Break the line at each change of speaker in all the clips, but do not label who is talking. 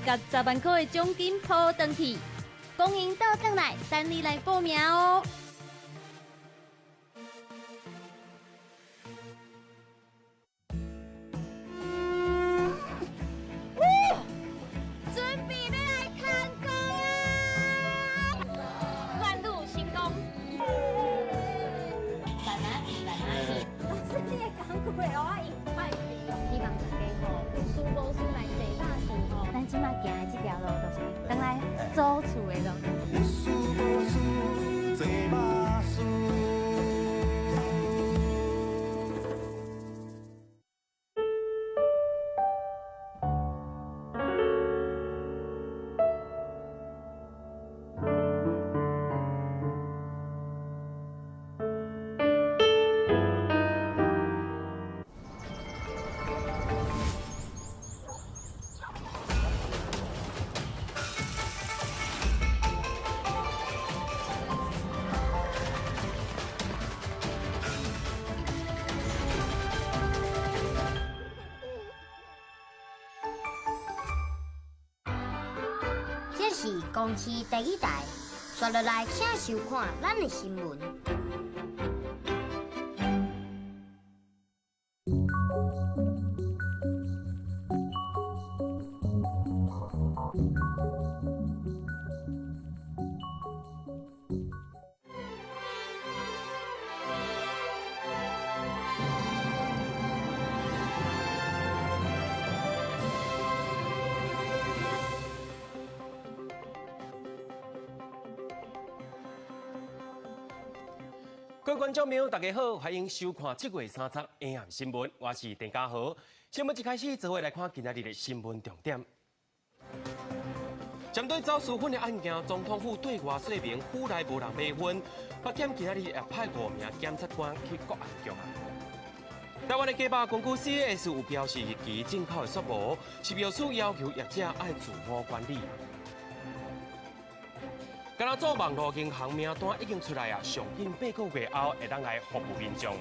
佮10萬箍的獎金抱轉去，講𪜶倒轉來，等你來報名哦。準備欲來牽孤啊！萬路成功。老師，你的工具我用歹去。希望大家吼，有事無事來坐巴士吼，咱這馬行的這條路就是轉來祖厝的路。
有事無事坐巴士。
這是公視第一台，紲落來請收看咱的新聞。
各位觀眾朋友，大家好，歡迎收看7月30下暗新聞，我是鄭家豪。新聞一開始，做伙來看今仔日的新聞重點。針對走私粉的案件，總統府對外說明，府內無人買薰。北檢今仔日也派五名檢察官去國安局啊。台灣的雞肉根據 CAS 有標示日期進口的說無，食藥署要求業者愛自我管理。敢若做網路銀行名單已經出來啊，上緊8個月後會當來服務民眾。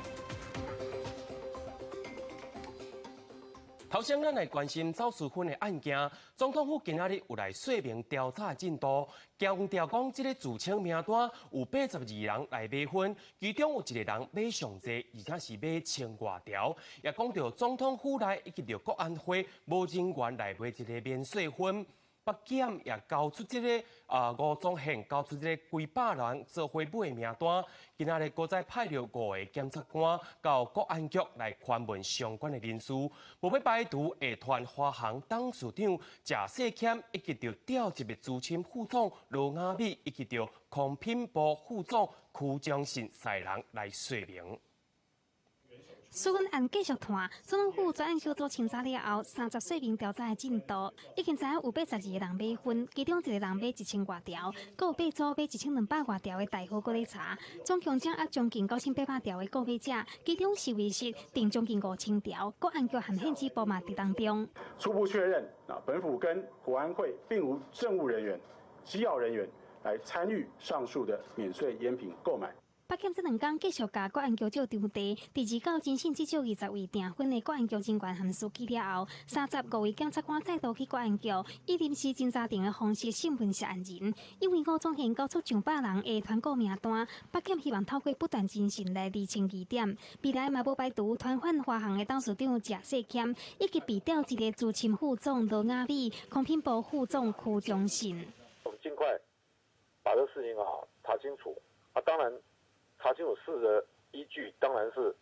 頭先咱來關心走私粉的案件，總統府今仔日有來說明調查的進度，強調講這个自稱名單有82人來買薰，其中有一个人買上濟，而且是買千外條，也講著總統府內以及著國安會無人員來買這个免稅薰。北檢也交出這个吳宗憲交出這个幾百人做伙買的名單，今仔日閣再派著五个檢察官到國安局來盤問相關的人士，無欲排除會傳華航董事長謝世謙以及著調集的資深副總羅雅美以及著空品部副總柯將信三人來說明。
私粉案繼續拖，總統府專案小組清查了後，30說明調查的進度，已經知影有82個人買薰，其中一個人買1000外條，閣有八組買1200外條的代號閣咧查，總共掌握將近9800條的購買者，其中是為實訂將近5000條，國安局和憲制部嘛佇當中。
初步確認，啊，本府跟國安會並無政務人員、機要人員來參與上述的免稅菸品購買。
北檢這兩工繼續共國安局借場地，佇二九偵訊至少20位訂薰的國安局人員和司機了後，35位檢察官再度去國安局，以臨時偵查庭的方式審問涉案人。因為吳宗憲交出上百人的團購名單，北檢希望透過不斷偵訊來釐清疑點。未來嘛無排除傳喚華航的董事長謝世謙，以及被調職的資深副總羅雅美、空品部副總柯忠信。
我們盡快把這事情啊查清楚啊，當然。查清楚事的依據，當然是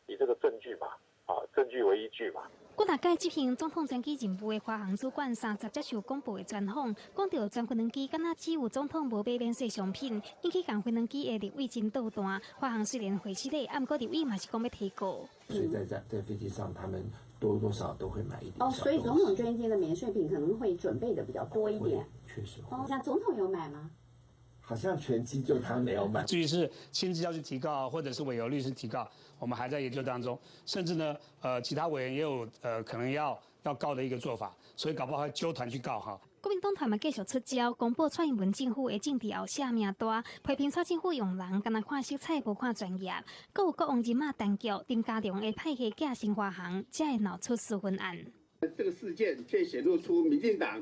以這個證據嘛，啊，證據為依據嘛。
幾若屆執行總統專機任務的華航主管30接受廣播的專訪，講著全飛機敢若只有總統無買免稅商品，引起共飛機的立委真搗蛋。華航雖然回失禮，啊，毋過立委嘛是講欲提告。
所以在飛機上，他們多多少少都會買一點。
哦，所以總統專機的免稅品可能會準備的比較多一點。
確實。
哦，那總統有買嗎？
好像全機就他沒有買。
至於是親自要去提告，或者是委由律師提告，我們還在研究當中。甚至呢，其他委員也有可能要告的一個做法，所以搞不好還揪團去告哈。
國民黨團嘛繼續出招，公布蔡英文政府的政治後寫名單，批評蔡政府用人干焦看色彩，無看專業。閣有國王人馬陳局林佳龍的派系寄生華航，才會鬧出私粉案。
這個事件卻顯露出民進黨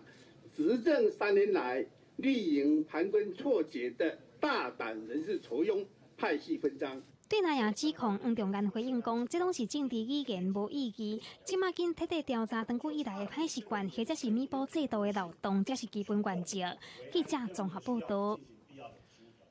執政3年來，綠營盤根錯節的大膽人事酬庸、派系分贓。
對那樣指控，黃仲元回應講，這攏是政治語言，無意義。這馬緊徹底調查長久以來的歹習慣，或者是彌補制度的漏洞，才是基本原則。記者綜合報導。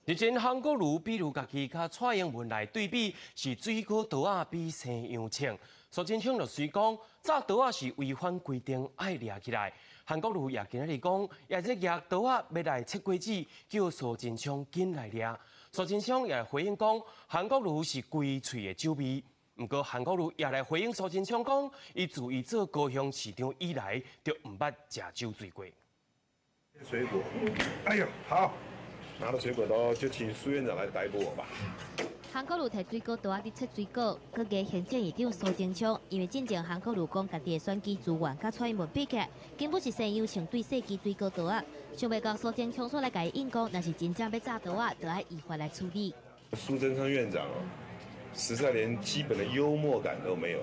日前，韓國瑜比喻家己佮蔡英文來對比，是水果刀仔比西洋槍。蘇貞昌律師講，詐刀仔是違反規定，愛掠起來。韓國瑜也今仔日講，也咧攑刀仔欲來切果子，叫蘇貞昌緊來掠。蘇貞昌也回應講，韓國瑜是規喙的酒味。毋過韓國瑜也來回應蘇貞昌講，伊自伊做高雄市長以來，就毋捌食酒醉過。
水果，哎呦，好，拿了水果刀就請蘇院長來逮捕我吧。
韓國瑜提水果刀仔佇切水果，閣議行政院長蘇貞昌，因為進前韓國瑜講家己的選舉資源佮蔡英文比起來，根本是西洋槍對細支水果刀仔。想袂到蘇貞昌煞來共伊應講，若是真正欲詐刀仔，就愛依法來處理。
蘇貞昌院長哦，實在連基本的幽默感都沒有，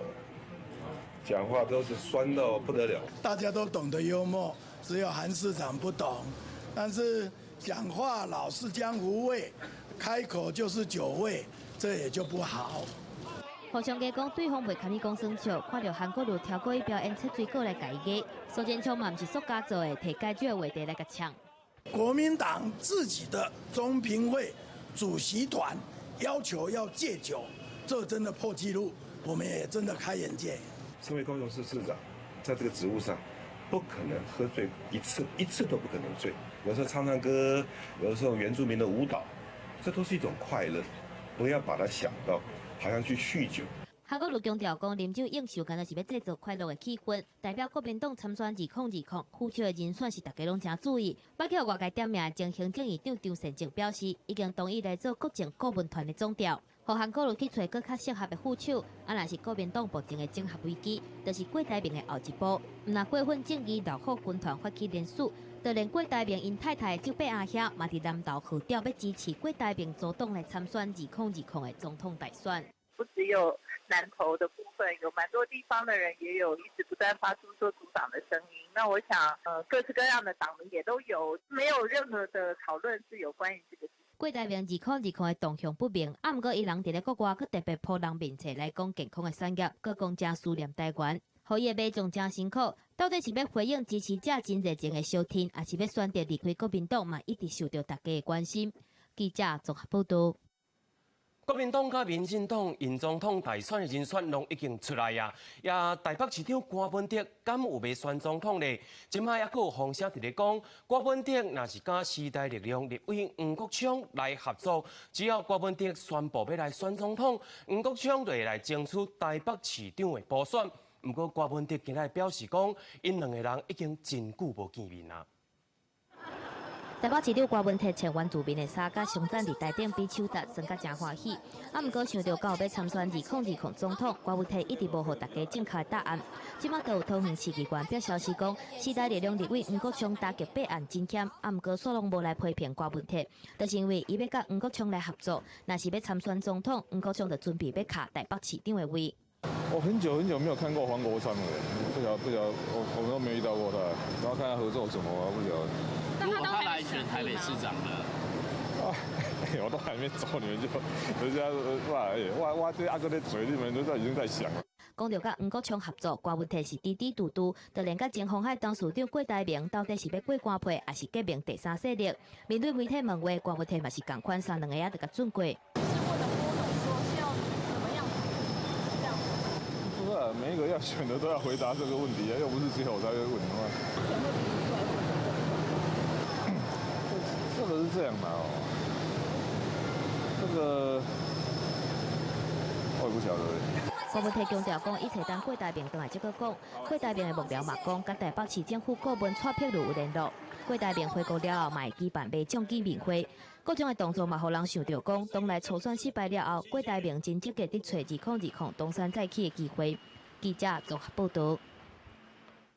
講話都是酸到不得了。
大家都懂得幽默，只有韓市長不懂。但是講話老是江湖味，開口就是酒味，這也就不好。
互相加講，對方袂堪伊講耍笑，看著韓國瑜跳過去表演切水果來共伊議，蘇貞昌嘛毋是塑膠做的，提解酒的話題來共嗆。
國民黨自己的中評會主席團要求要戒酒，這真的破紀錄，我們也真的開眼界。
身為高雄市市長，在這個職務上，不可能喝醉一次，一次都不可能醉。有時候唱唱歌，有時候原住民的舞蹈，這都是一種快樂，不要把它想到好像去酗酒。
韓國瑜強調講，啉酒應酬，敢若是欲製造快樂的氣氛。代表國民黨參選2020副手的人選是大家攏誠注意。欲予外界點名前行政院長張善政表示，已經同意來做國政顧問團的總召，予韓國瑜去揣閣較適合的副手。啊，若是國民黨目前的整合危機，就是郭台銘的後一步。毋但過分正義老虎軍團發起連署，就連郭台銘𪜶太太的叔伯阿兄，嘛佇南投號召欲支持郭台銘組黨來參選2020的總統大選。
不只有南投的部分，有蠻多地方的人也有一直不斷發出說組黨的聲音。那我想，各式各樣的黨民也都有，沒有任何的討論是有關於這個。
郭台銘2020的動向不明，啊，毋過伊人佇咧國外，閣特別鋪人面冊來講健康的產業，閣講誠思念台灣，予伊的民眾誠辛苦。到底是欲回應支持者真熱情的相挺，抑是欲選擇離開國民黨，嘛一直受著大家的關心。記者綜合報導。
國民黨佮民進黨𪜶總統大選的人選攏已經出來啊，也台北市長柯文哲敢有欲選總統咧？這擺猶閣有風聲佇咧講，柯文哲若是佮時代力量立委黃國昌來合作，只要柯文哲宣布欲來選總統，黃國昌就會來爭取台北市長的補選。毋過柯文哲今日表示講，𪜶兩個人已經真久無見面啦。
台北市長柯文哲穿原住民的衫，佮松贊佇台頂比手勢，耍甲誠歡喜。啊，毋過想著敢有欲參選2020總統，柯文哲一直無予大家正確的答案。這擺閣有桃園市議員表消息講，時代力量立委黃國昌打擊弊案真險，啊，毋過煞攏無來批評柯文哲，就是因為伊欲佮黃國昌來合作，若是欲參選總統，黃國昌就準備欲卡台北市長的位。
我很久很久沒有看過黃國昌了，不曉得不曉得，我都沒遇到過他，然後看他合作什麼，我不曉得。
如果他來選台北市長呢？
哎，我都還沒走，你們就人家哇哇哇，這阿哥的嘴，你們都在已經在想了。
講著佮黃國昌合作，柯文哲是支支吾吾，就連佮前鴻海董事長郭台銘到底是欲過官配，抑是結盟第三勢力？面對媒體問話，柯文哲嘛是仝款三兩个仔就共轉過。
是獲得郭董說是要怎麼樣這樣？
不是，每一個要選的都要回答這個問題啊，又不是只有我才會問的嘛。這個是這樣的哦，這個我也不曉得。
柯文哲強調講，伊揣當郭台銘轉來這個講，郭台銘的幕僚嘛講，佮台北市政府顧問蔡碧如有聯絡。郭台銘回國了後，嘛會舉辦民眾見面會，各種的動作嘛，予人想著講，黨內初選失敗了後，郭台銘真積極佇揣2020東山再起的機會。記者綜合報導。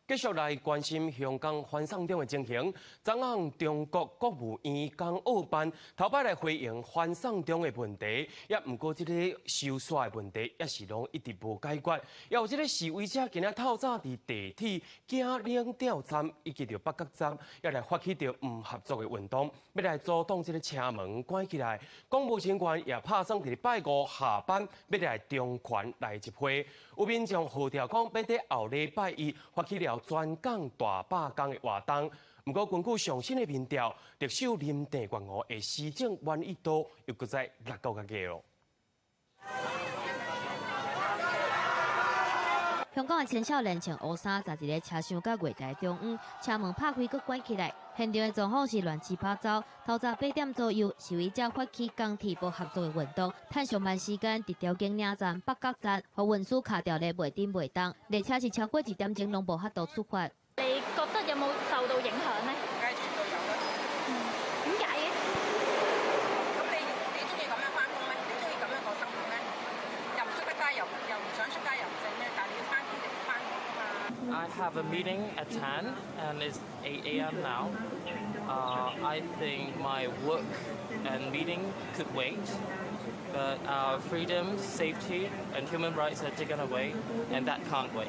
繼續來關心香港反送中的情形。昨昏中國國務院港澳辦頭擺來回應反送中的問題，也毋過這个收煞的問題，也是攏一直無解決。也有這个示威者今仔透早佇地鐵景嶺吊站以及著北角站，也來發起著毋合作的運動，欲來阻擋這个車門關起來。公務人員也拍算佇拜五下班欲來中環來集會。有民眾號召講，欲佇後禮拜一發起了全港大罷工的活動。毋過根據上新的民調，特首林鄭月娥的施政滿意度又閣再落閣較低咯。
香港的青少年穿烏衫，坐佇咧車廂佮月台中央，車門拍開閣關起來，現場的狀況是亂七八糟。透早8點左右，示威者發起港鐵無合作的運動，趁上班時間佇調景嶺站、北角站，予運輸卡牢咧袂振袂動，列車是超過1點鐘攏無法度出發。
你覺得有冇受到影響呢？
梗係絕對有啦。
嗯，點解嘅？
咁你鍾意咁樣返工咩？你鍾意咁樣過生活咩？又唔出得街，又唔想出街，又唔剩咩？但係你要返工就要返工㗎嘛。
I have a meeting at 10 and it's 8 a.m. now. I think my work and meeting could wait, but our freedom, safety, and human rights are taken away, and that can't wait.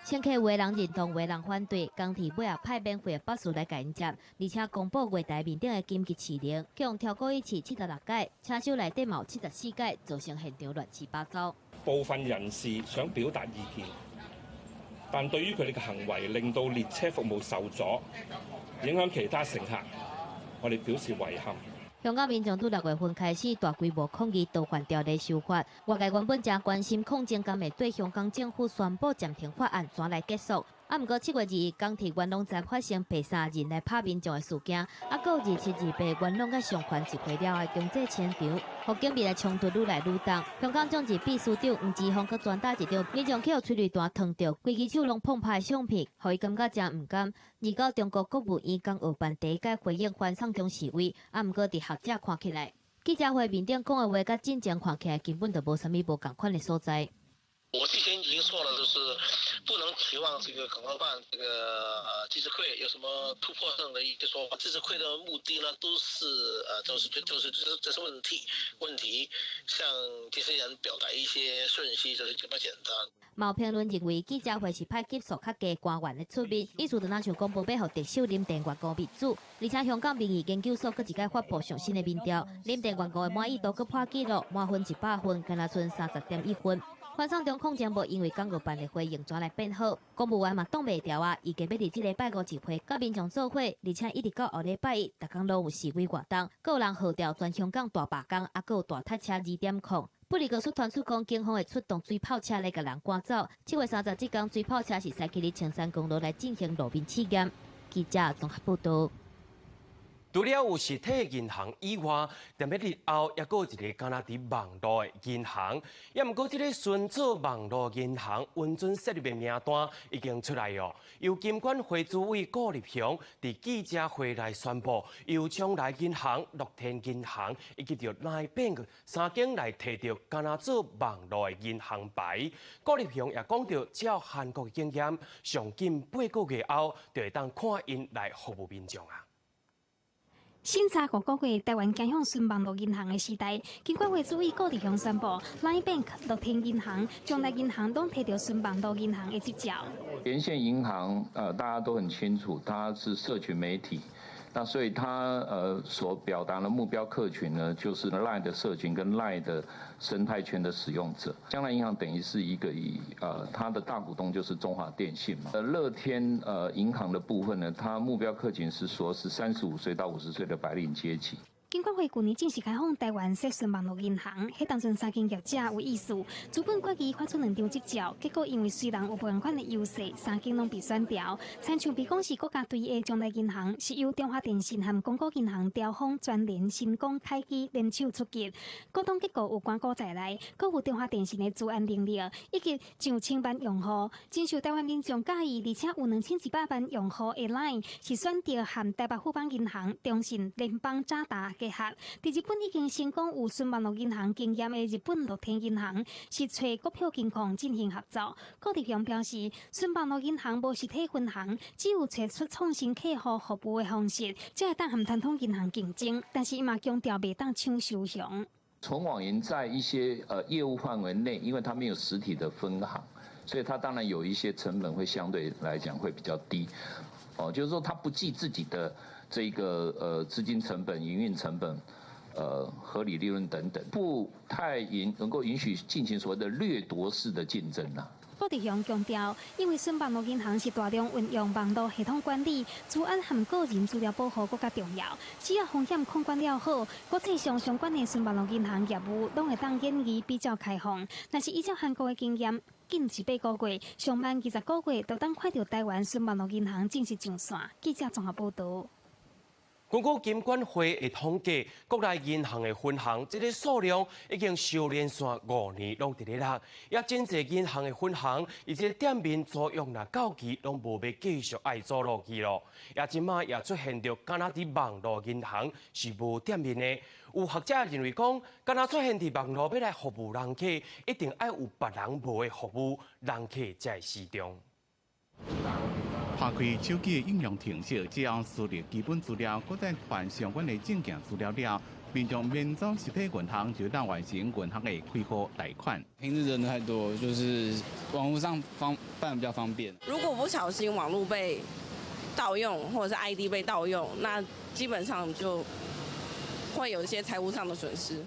乘客有的人認同，有的人反對。港鐵尾仔派免費的巴士來共𪜶接，而且公布月台面頂的緊急示鈴，共超過一次76擺，車廂內底嘛有74擺，造成現場亂七八糟。
部分人士想表達意見，但對於佢哋嘅行為令到列車服務受阻，影響其他乘客，我哋表示遺憾。
香港民眾對6月份開始大規模抗議逃犯條例修法，外界原本誠關心抗爭敢會對香港政府宣布暫停法案怎來結束。啊，毋過7月21港鐵元朗站發生白衫人來拍民眾的事件，啊，閣有27、28元朗佮上環集會了後強制清場，予警民的衝突愈來愈重。香港眾志秘書長黃之鋒閣傳達一張民眾去予催淚彈燙著，規支手攏碰破的相片，予伊感覺誠毋甘。29中國國務院港澳辦第一擺回應反送中示威，啊，毋過佇學者看起來，記者會面頂講的話，佮進前看起來根本就無啥物無仝款的所在。
我之前已經說了，就是不能期望這個港澳辦這個記者會有什麼突破性的一些說法。記者會的目的呢，都是就是就是這這是問題，向這些人表達一些訊息，就是這麼簡單。
嘛有評論認為，記者會是派級數較低官員的出面，意思就若像講無欲予特首林鄭月娥面子。而且香港民意研究所閣一擺發布上新的民調，林鄭月娥的滿意度閣破紀錄，滿分100分，敢若賰30.1分。反送中抗爭無因為港澳辦的回應轉來變好，公務員嘛擋袂牢啊！預計欲佇這禮拜五集會，佮民眾做伙，而且一直到後禮拜一，逐工攏有示威活動，閣有人號召全香港大罷工，啊，閣有大塞車2.0。不離高速傳出講，警方會出動水炮車來共人趕走。7月30這工，水炮車是駛去佇青山公路來進行路面試驗。記者綜合報導。
除了有實體銀行以外，踮咧日後猶閣有一个敢若佇網路的銀行，也毋過這个純做網路銀行允准設立的名單已經出來哦。由金管會主委顧立雄佇記者會內宣布，由將來銀行、樂天銀行以及著 LINE Bank 三間來提著敢若做網路的銀行牌。顧立雄也講著，照韓國的經驗，上緊8個月後就會當看𪜶來服務民眾啊。
審查5個月，台灣走向純網路銀行的時代，金管會主委顧立雄宣布，LINE Bank、樂天銀行、將來銀行攏提著純網路銀行的執照。
連線銀行，大家都很清楚，它是社群媒體，那所以它所表達的目標客群呢，就是 LINE 的社群跟 LINE 的生態圈的使用者。將來銀行等於是一個以它的大股東就是中華電信嘛。樂天銀行的部分呢，它目標客群是說是35歲到50歲的白領階級。
金管會舊年正式開放台灣設純網路銀行，彼當陣三間業者有意思，資本決議發出兩張執照，結果因為雖然有無仝款的優勢，三間攏被選掉。親像被講是國家隊的將來銀行，是由中華電信和公股銀行調峰全聯成功開機聯手出擊，股東結構有官股在內，閣有中華電信的資安能力，以及上千萬用戶，真受台灣民眾佮意，而且有2100萬用戶的 LINE 是選擇和台北富邦銀行、中信、聯邦、渣打。結合。佇日本已經成功有純網路銀行經驗的日本樂天銀行，是揣國票金控進行合作。郭日雄表示，純網路銀行無實體分行，只有揣出創新客戶服務的方式，才會當和傳統銀行競爭。但是伊嘛強調，袂當搶收紅。
純網銀在一些業務範圍內，因為它沒有實體的分行，所以它當然有一些成本會相對來講會比較低。哦，就是說它不計自己的這個資金成本、營運成本、合理利潤等等，不太能夠允許進行所謂的掠奪式的競爭啦。
郭日雄強調，因為純網路銀行是大量運用網路系統管理，資安和個人資料保護閣較重要。只要風險控管了好，國際上相關的純網路銀行業務攏會當演繹比較開放。但是依照韓國的經驗，近8個月，上慢20個月，就當看著台灣純網路銀行正式上線。記者綜合報導。
根據金管會的統計，國內銀行的分行這个數量已經收連續5年攏佇咧落，也真濟銀行的分行，伊這个店面租約若到期，攏無欲繼續愛租落去咯。也這馬也出現著，敢若佇網路銀行是無店面的。有學者認為講，敢若出現佇網路欲來服務人客，一定愛有別人無的服務，人客才會死忠。
拍開手機的應用程式，只要輸入基本資料，閣再傳相關的證件資料了，民眾免走實體銀行就當完成銀行的開戶貸款。
平日人太多，就是網路上方辦比較方便。
如果不小心網路被盜用，或者是 ID 被盜用，那基本上就會有一些財務上的損失。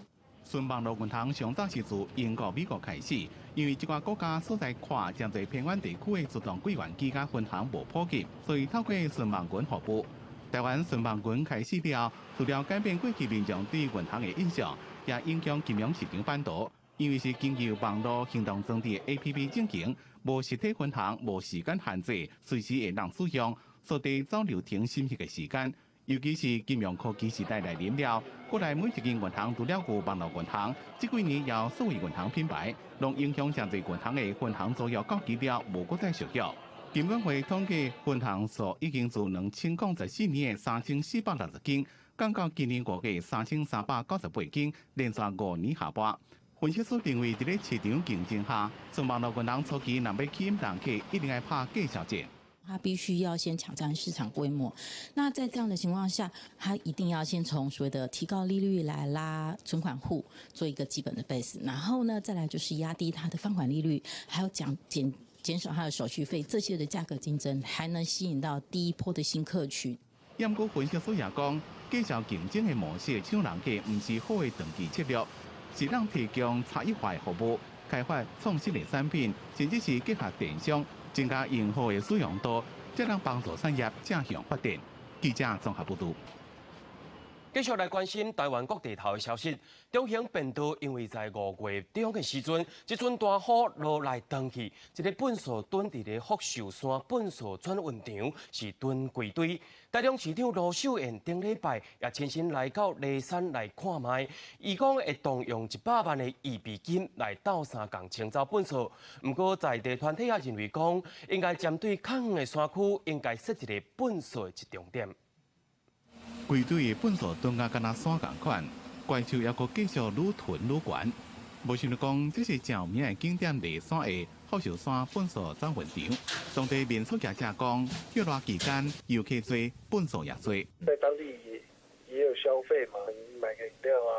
純網路銀行上早是自英國、美國開始，因為這寡國家所在闊，誠濟偏遠地區的自動櫃員機佮分行無普及，所以透過純網銀服務。台灣純網銀開始了，除了改變過去民眾對銀行的印象，也影響金融市場版圖。因為是經由網路行動裝置 APP 進行，無實體分行，無時間限制，隨時會當使用，縮短走流程審核的時間。尤其是金融科技時代來臨了，國內每一間銀行除了有網路銀行，這幾年也有數位銀行品牌，攏影響誠濟銀行的分行租約到期了，無閣再續約。金管會統計分行數已經自2014年的3460間，降到今年5月3398間，連續5年下滑。分析師認為，佇咧市場競爭下，純網路銀行初期若欲吸引人客，一定愛拍價數戰。
他必須要先搶佔市場規模，那在這樣的情況下，他一定要先從所謂的提高利率來拉存款戶，做一個基本的 base，然後呢，再來就是壓低它的放款利率，還有減少它的手續費，這些的價格競爭，還能吸引到第一波的新客群。
毋過分析師也講，價數競爭的模式搶人客，毋是好的長期策略，是當提供差異化的服務，開發創新的產品，甚至是結合電商。增加用戶的使用度，才能幫助產業正向發展。記者綜合報導。
繼續來關心台灣各地頭的消息。中興便道因為在5月中的時陣，這陣大雨落來斷去，這个糞掃囤佇咧福壽山糞掃轉運場是囤規堆。台中市長盧秀燕頂禮拜也親身來到梨山來看覓，伊講會動用100萬的預備金來鬥相共清走糞掃。毋過在地團體也認為講，應該針對較遠的山區，應該設一个糞掃的集中點。
規堆的糞掃囤仔敢若山仝款，怪獸猶閣繼續愈囤愈懸。無想著講，這是誠有名的景點梨山的福壽山糞掃轉運場。當地民宿業者講，熱熱期間遊客濟，糞掃也濟。
在當地也有消費嘛，你買個飲料啊，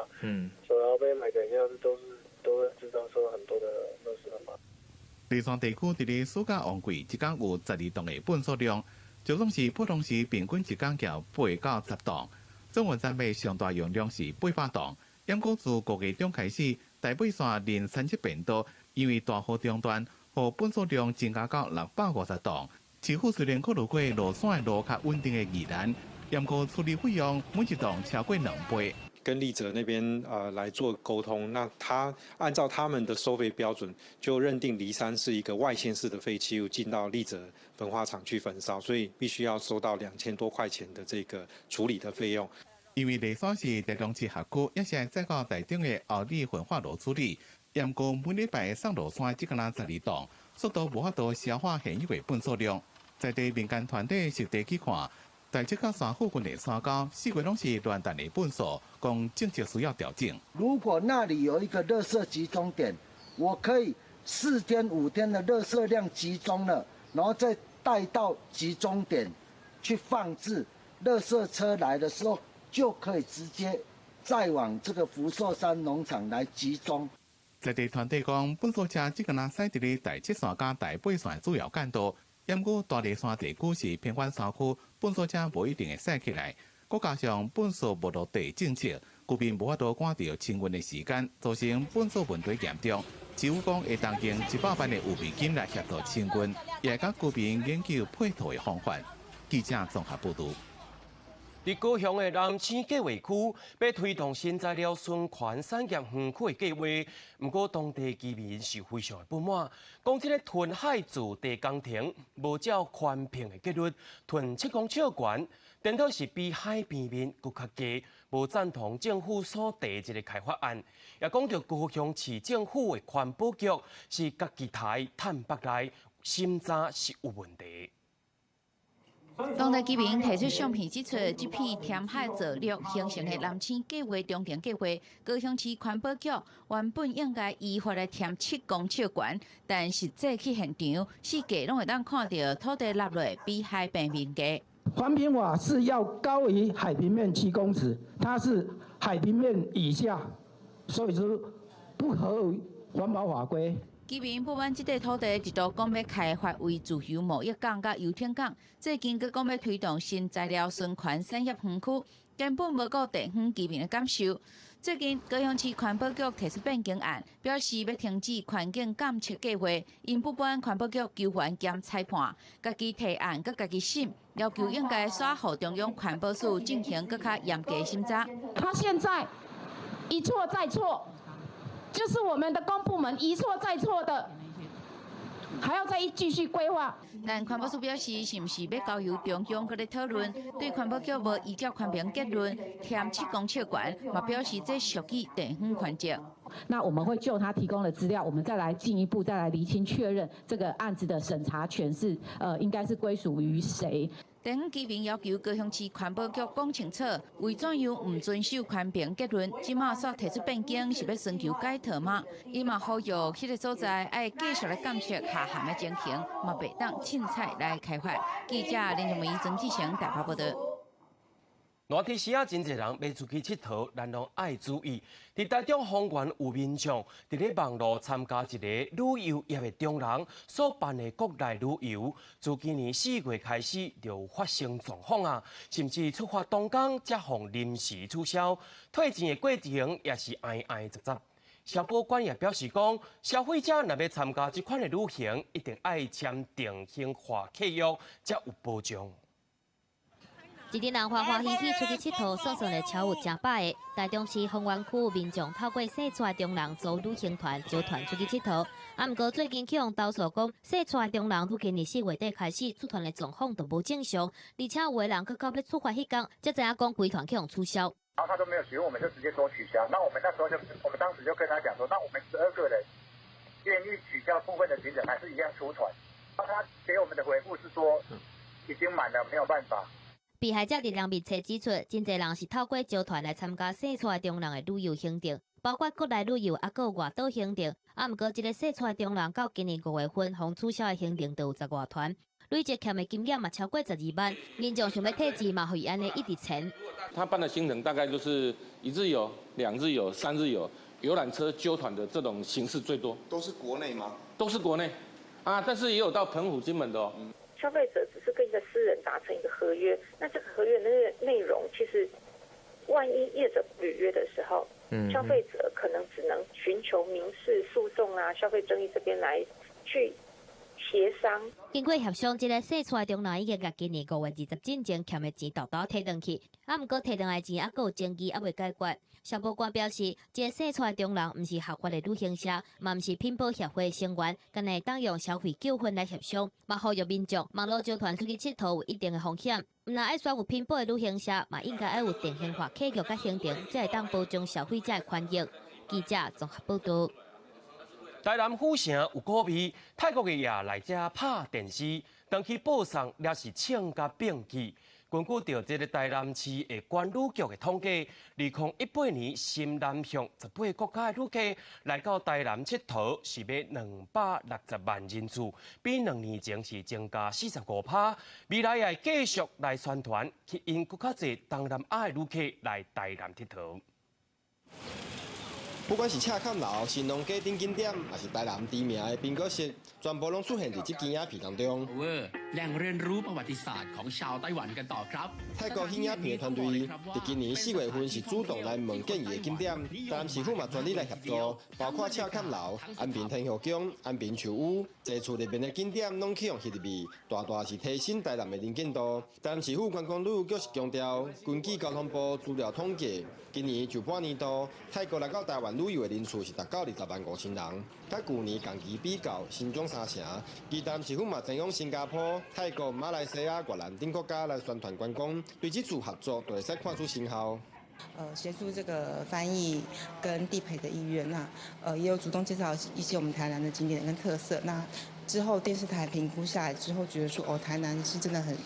手搖杯買個飲料，都是都會製造出很多的垃圾嘛。
梨山地區佇咧暑假旺季，一工有12噸的糞掃量。就總是普通時平均一工撙8到10噸，轉運站的上大容量是800噸。毋過自5月中開始，台八線連三七便道因為大雨中斷，予糞掃量增加到650噸。市府雖然考慮過落山的路較穩定的宜蘭，毋過處理費用每一噸超過2倍。
跟麗澤那邊來做溝通，那他按照他們的收費標準，就認定梨山是一個外縣市的廢棄物進到麗澤焚化廠去焚燒，所以必須要收到2000多塊錢的這個處理的費用。
因為梨山是台中市轄區，也是載到台中的后里焚化爐處理。毋過每禮拜送落山只敢若12噸，速度無法度消化現有的糞掃量。在地民間團體實地去看，大七甲山附近的山溝，四月攏是亂彈的糞掃，講政策需要調整。
如果那裡有一個垃圾集中點，我可以4天5天的垃圾量集中了，然後再帶到集中點去放置，垃圾車來的時候就可以直接再往這個福壽山農場來集中。
在地團體講，糞掃車這個若駛佇咧大七線佮台八線主要幹道，毋過大麗山地區是偏遠山區，糞掃車無一定會駛起來。閣加上糞掃無落地政策，居民無法度趕著清運的時間，造成糞掃問題嚴重。市府講會當用100萬的預備金來協助清運，也會佮居民研究配套的方法。記者綜合報導。
佇高雄的南星計畫區，欲推動新材料循環產業園區的計劃，毋過當地居民是非常的不滿，講這个吞海造地工程無照環評的結論，囤7公尺懸，顛倒是比海平面閣較低，無贊同政府所提這个開發案，也講著高雄市政府的環保局是家己刣趁腹內，審查是有問題。
當地居民提出相片指出，這片填海造陸形成的南星計畫中庭計劃，高雄市環保局原本應該依法來填7公尺懸，但實際去現場，四界攏會當看著土地落落比海平面低。
環評法是要高於海平面7公尺，它是海平面以下，所以說不合環保法規。
居民不滿這塊土地一度講欲開發為自由貿易港佮遊艇港，最近閣講欲推動新材料循環產業園區，根本無顧地方居民的感受。最近高雄市環保局提出變更案，表示欲停止環境監測計劃，𪜶不滿環保局求還兼裁判，家己提案閣家己審，要求應該煞予中央環保署進行閣較嚴格審查。
他現在一錯再錯。就是我們的公部門一錯再錯的，還要再繼續規劃。
但環保署表示，是毋是欲交由中央閣咧討論？對環保局無依照環評結論填7公尺懸，嘛表示這屬於地方權責。
那我們會就他提供的資料，我們再來進一步再來釐清確認這個案子的審查權是應該是歸屬於誰。
地方居民要求高雄市環保局講清楚，為怎樣毋遵守環評結論？這馬煞提出變更，是欲尋求解套嗎？伊嘛呼籲彼个所在愛繼續來監測下涵的情形，嘛袂當凊彩來開發。記者林玉梅、曾志成台北報導。
熱天時啊，真濟人欲出去𨑨迌，咱攏愛注意。佇台中豐原有民眾佇咧網路參加一個旅遊業的中人所辦的國內旅遊，自今年4月開始就發生狀況啊，甚至出發當工才予臨時取消，退錢的過程也是哀哀雜雜。消保官也表示講，消費者若欲參加這款的旅行，一定愛簽定型化契約，才有保障。
一陣人歡歡喜喜出去𨑨迌，算算咧超有誠百个。台中市豐原區民眾透過細撮中人組旅行團，招團出去𨑨迌。啊，毋過最近去予投訴講，細撮中人自今年4月底開始出團的狀況都無正常，而且有的人閣到欲出發彼工，才知影講規團去予取消。
然後他都沒有詢問，我們就直接說取消。那我們那時候就，我們當時就跟他講說，那我們12個人願意取消部分的行程，還是一樣出團。那他給我們的回覆是說，已經滿了，沒有辦法。
被害者佇人面冊指出，真濟人是透過招團來參加細撮中人的旅遊行程，包括國內旅遊，抑閣有外島行程。啊，毋過這个細撮中人到今年5月份，予取消的行程就有10外團，累計欠的金額嘛超過12萬。民眾想欲退錢嘛，予伊按呢一直纏。
他辦的行程大概就是一日遊、2日遊、3日遊，遊覽車揪團的這種形式最多。
都是國內嗎？
都是國內，啊，但是也有到澎湖、金門的哦。
消費者只是跟一個私人達成一個合約，那這個合約的內容其實，萬一業者不履約的時候，消費者可能只能尋求民事訴訟啊，消費爭議這邊來去協商。
經過協商，這个細撮中人已經共今年5月20進前欠的錢沓沓提轉去，啊，毋過提轉來的錢猶閣有爭議，猶未解決。消保官表示，這个細撮中人毋是合法的旅行社，嘛毋是品保協會成員，干焦會當用消費糾紛來協商，嘛呼籲民眾網路招團出去𨑨迌有一定的風險，毋但愛選有品保的旅行社，嘛應該愛有定型化契約佮行程，才會當保障消費者的權益。記者綜合報導。
台南府城有古味，泰國的業來遮拍電視，當去報送也是唱甲變氣。根據著這个台南市的觀旅局的統計，2018年新南向18個國家的旅客來到台南𨑨迌是欲260萬人次，比2年前是增加45%。未來也會繼續來宣傳，吸引閣較濟東南亞的旅客來台南𨑨迌。
不管是赤崁樓、神農街等景點，抑是台南知名的蘋果室，全部攏出現佇這支影片當中。
แหล่งเรียนรู้ประวัติศาสตร์ของชาวไต้หวันกันต่อครับ
泰國彼影片的團隊佇今年4月份是主動來問建議的景點，台南市府嘛全力來協助，包括赤崁樓、安平天后宮、安平樹屋，濟處內面的景點攏去予翕入去，大大是提升台南的能見度。台南市府觀光旅遊局是強調，根據交通部資料統計，今年上半年度泰國來到台灣旅遊的人次是達到20萬5千人，佮舊年同期比較，成長三成。而台南市府嘛前往新加坡、泰國、馬來西亞、越南等國家來宣傳觀光，對這次合作就會使看出成效。
協助這個翻譯跟地陪的意願，那也有主動介紹一些我們台南的景點跟特色。那之後電視台評估下來之後，覺得說哦，台南是真的很，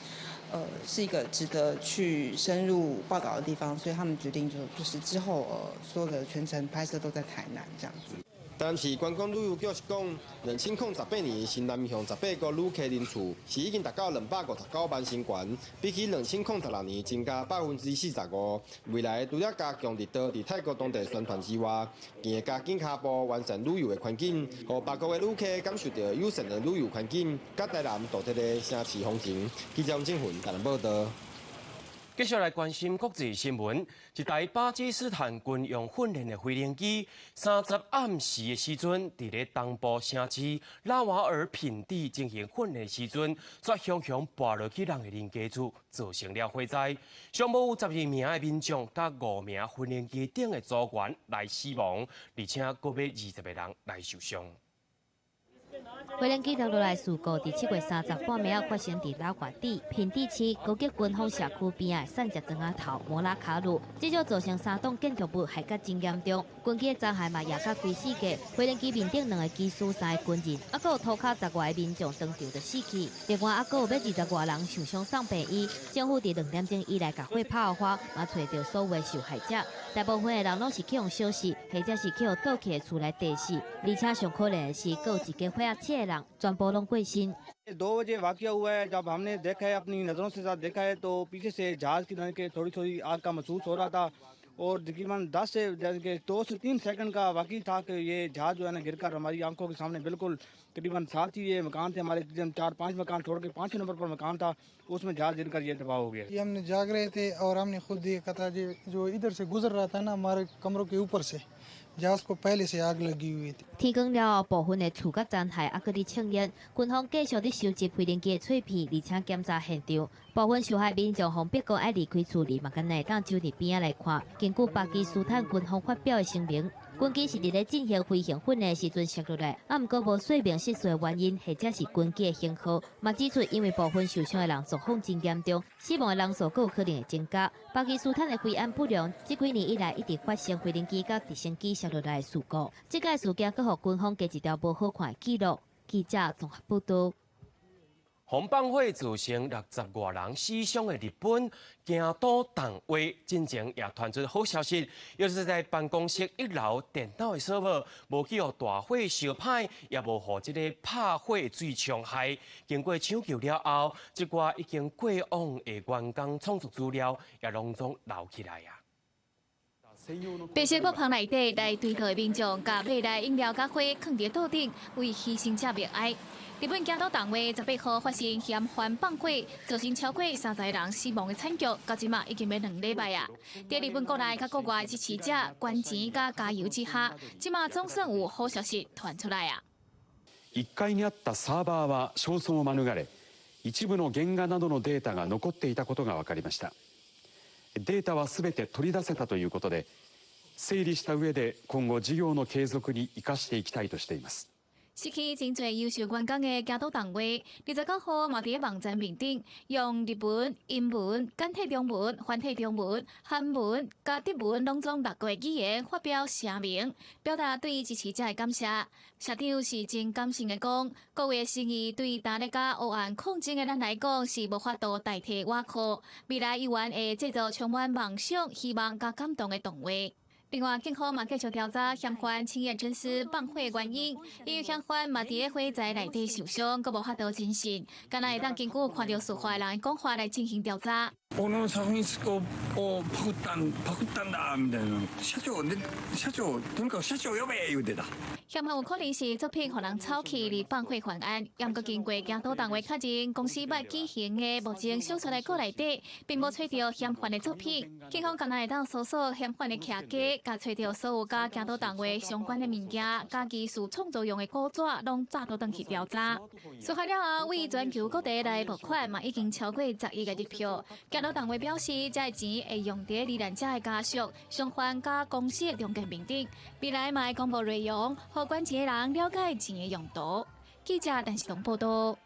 是一個值得去深入報道的地方，所以他們決定就是之後所有的全程拍攝都在台南這樣子。
但是觀光旅遊局是講，2018年新南向18國旅客人次是已經達到259萬新懸，比起2016年增加45%。未來除了加強力度佇泰國當地宣傳之外，更會加緊跤步完善旅遊的環境，予別國的旅客感受著友善的旅遊環境，佮台南獨特的城市風情。記者王正雲台南報導。
繼續來關心國際新聞，一台巴基斯坦軍用訓練的飛行機，30暗時的時陣，佇咧東部城市拉瓦爾品第進行訓練時陣，煞雄雄跋落去人的鄰家厝，造成了火災。上無有12名的民眾佮5名訓練機頂的組員來死亡，而且閣欲20個人來受傷。
飛行機掉落來事故，佇7月30半暝仔發生佇拉瓦爾品第市高級軍方社區邊仔的散石莊仔頭摩拉卡路，至少造成三棟建築物害甲真嚴重。軍機的殘骸嘛壓甲規死角，飛行機面頂兩個機師、三个軍人，猶閣有塗跤十外个民眾當場就死去。另外猶閣有欲20外人受傷送病院。政府佇2點鐘以來共火拍予花，嘛揣著所有的受害者。大部分的人攏是去予燒死，或者是去予倒去的厝來硩死。而且上可憐的是，閣有一家伙仔七個人全部攏過身。
2 बजे वाक़या हुआ है। जब हमने देखा है, अपनी नज़रों से साथ देखा है, तो पीछे से जहाज़ की के थोड़ी थोड़ी आग का महसूस हो रहा था और तकरीबन 10 से के 2 से 3 सेकंड का वाक़या था कि ये जहाज़ जो है ना गिरकर हमारी आंखों के सामने बिल्कुल तकरीबन साथ ही ये मकान थे हमारे, तकरीबन चार पाँच मकान छोड़ के 5वें नंबर पर मकान था, उसमें जहाज़ गिरकर ये तबाह हो गया।
ये हमने जाग रहे थे और हमने खुद देखा था, जो इधर से गुजर रहा था ना, हमारे कमरों के ऊपर से जहाज को पहले से आग लगी हुई थी。
天光了後，部分的厝佮殘骸猶閣佇衝煙，軍方繼續佇收集飛行機的碎片，而且檢查現場。部分受害民眾予逼講愛離開厝裡，嘛敢若會當走佇邊仔來看。根據巴基斯坦軍方發表的聲明，軍機是佇咧進行飛行訓練的時陣摔落來，啊，毋過無說明失事的原因，或者是軍機的型號。嘛指出，因為部分受傷的人狀況真嚴重，死亡的人數閣有可能會增加。巴基斯坦的治安不良，這幾年以來一直發生飛行機佮直升機摔落來的事故。這個事件閣予軍方加一條無好看的記錄。記者綜合報導。
予放火造成60外人死傷的日本京都動畫，進前也傳出好消息，就是在辦公室一樓電腦的設備無去予大火燒歹，也無予這个拍火水傷害。經過搶救了後，這寡已經過往的員工創作資料也攏總留起來啊。
白色布棚內底來追悼的民眾，共買來飲料佮花囥佇桌頂，為犧牲者默哀。日本京都動畫18號發生嫌犯放火，造成超過30人死亡的慘劇，到這馬已經欲2禮拜啊！佇日本國內佮國外支持者捐錢佮加油之下，這馬總算有好消息傳出來啊！
1階にあったサーバーは焼損を免れ、一部の原画などのデータが残っていたことが分かりました。データはすべて取り出せたということで、整理した上で今後事業の継続に生かしていきたいとしています。
失去真濟優秀員工的京都動畫，29號嘛佇網站面頂，用日文、英文、簡體中文、繁體中文、韓文、佮德文攏總六個語言發表聲明，表達對支持者的感謝。社長是真感性的講，各位的心意對焦咧佮黑暗抗爭的咱來講是無法度代替倚靠。未來猶原會製作充滿夢想、希望佮感動的動畫。另外，警方嘛繼續調查嫌犯青眼真司放火原因，因為嫌犯嘛佇咧火災內底受傷，閣無法度偵訊，敢若會當根據看著事發的人的講話來進行調查。
この作品をパクったパクったんだみたいな。社長ね、社長とにかく社長呼べ言うてた。
嫌犯有可能是作品予人抄去而放火犯案，毋過經過京都動畫確認，公司欲舉行的募集小說的稿內底，並無揣著嫌犯的作品。警方敢若會當搜索嫌犯的徛家，共揣著所有佮京都動畫相關的物件，佮藝術創作用的稿紙，攏早都轉去調查。事發了後，為全球各地來募款，嘛已經超過10億个日票。京都動畫表示，這个錢會用佇罹難者的家屬、傷患佮公司的重建面頂，未來嘛會公布內容，予捐錢的人了解錢的用途。記者陳世東報道。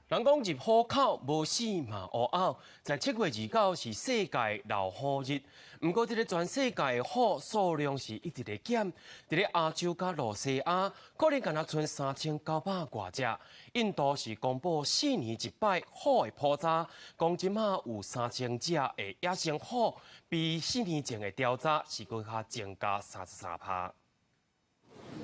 人講入虎口無死嘛烏漚，在7月29是世界老虎日。毋過，這个全世界的虎數量是一直咧減。佇咧亞洲佮露西亞，可能干焦賰3900外隻。印度是公布4年一擺虎的普查，講這馬有3000隻的野生虎，比4年前的調查是閣較增加33%。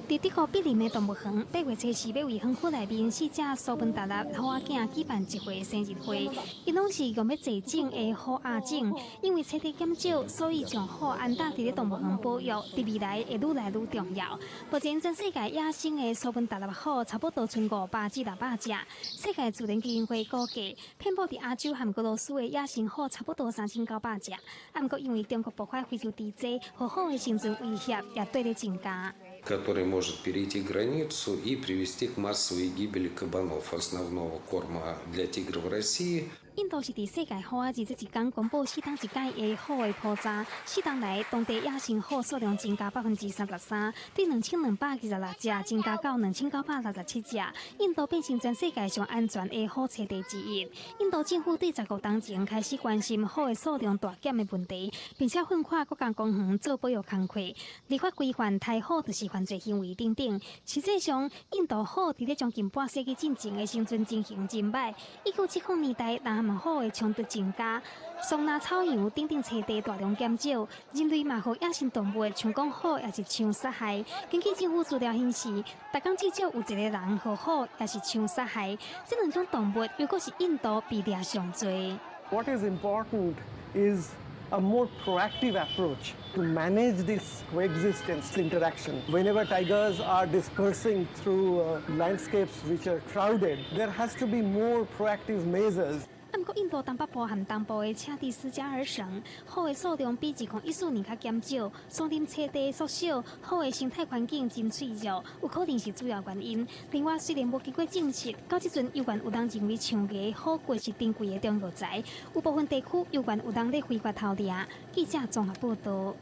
佇德國柏林的動物園，8月24欲為園區內面四隻蘇門答臘虎仔囝舉辦一回生日會，𪜶攏是用欲濟種的虎亞種，因為棲地減少，所以將虎安搭佇咧動物園保育，佇未來會愈來愈重要。目前全世界野生的蘇門答臘虎差不多賰500至600隻。世界自然基金會估計，遍佈佇亞洲和俄羅斯的野生虎差不多3900隻。啊，毋過因為中國爆發非洲豬災，予虎的生存威脅也綴咧增加。
Который может перейти границу и привести к массовой гибели кабанов, основного корма для тигров России.
印度是佇世界虎仔日這一工公布四冬一擺的虎的普查，4冬來當地野生虎數量增加33%，對2226隻增加到2967隻。印度變成全世界上安全的虎棲地之一。印度政府對15冬前開始關心虎的數量大減的問題，並且奮發國家公園做保育工課，立法規範刣虎就是犯罪行為等等。實際上，印度虎佇咧將近半世紀進前的生存情形真䆀。1970年代，南韓虎的衝突增加，桑拿草原等等棲地大量減少，人類嘛予野生動物像講虎抑是象殺害。根據政府資料顯示，逐工至少有一個人予虎抑是象殺害。這兩種動物，猶閣是印度被掠上濟。
What is important is a more proactive approach to manage this coexistence interaction. Whenever tigers are dispersing through landscapes which are crowded, there has to be more proactive measures.
毋過，印度東北部和東部的車蒂斯加爾省，虎的數量比2014年較減少，松林棲地縮小，虎的生態環境真脆弱，有可能是主要原因。另外，雖然無經過證實，到這陣猶原有人認為象牙虎骨是珍貴的中藥材，有部分地區猶原有人咧非法偷獵。記者綜合報道。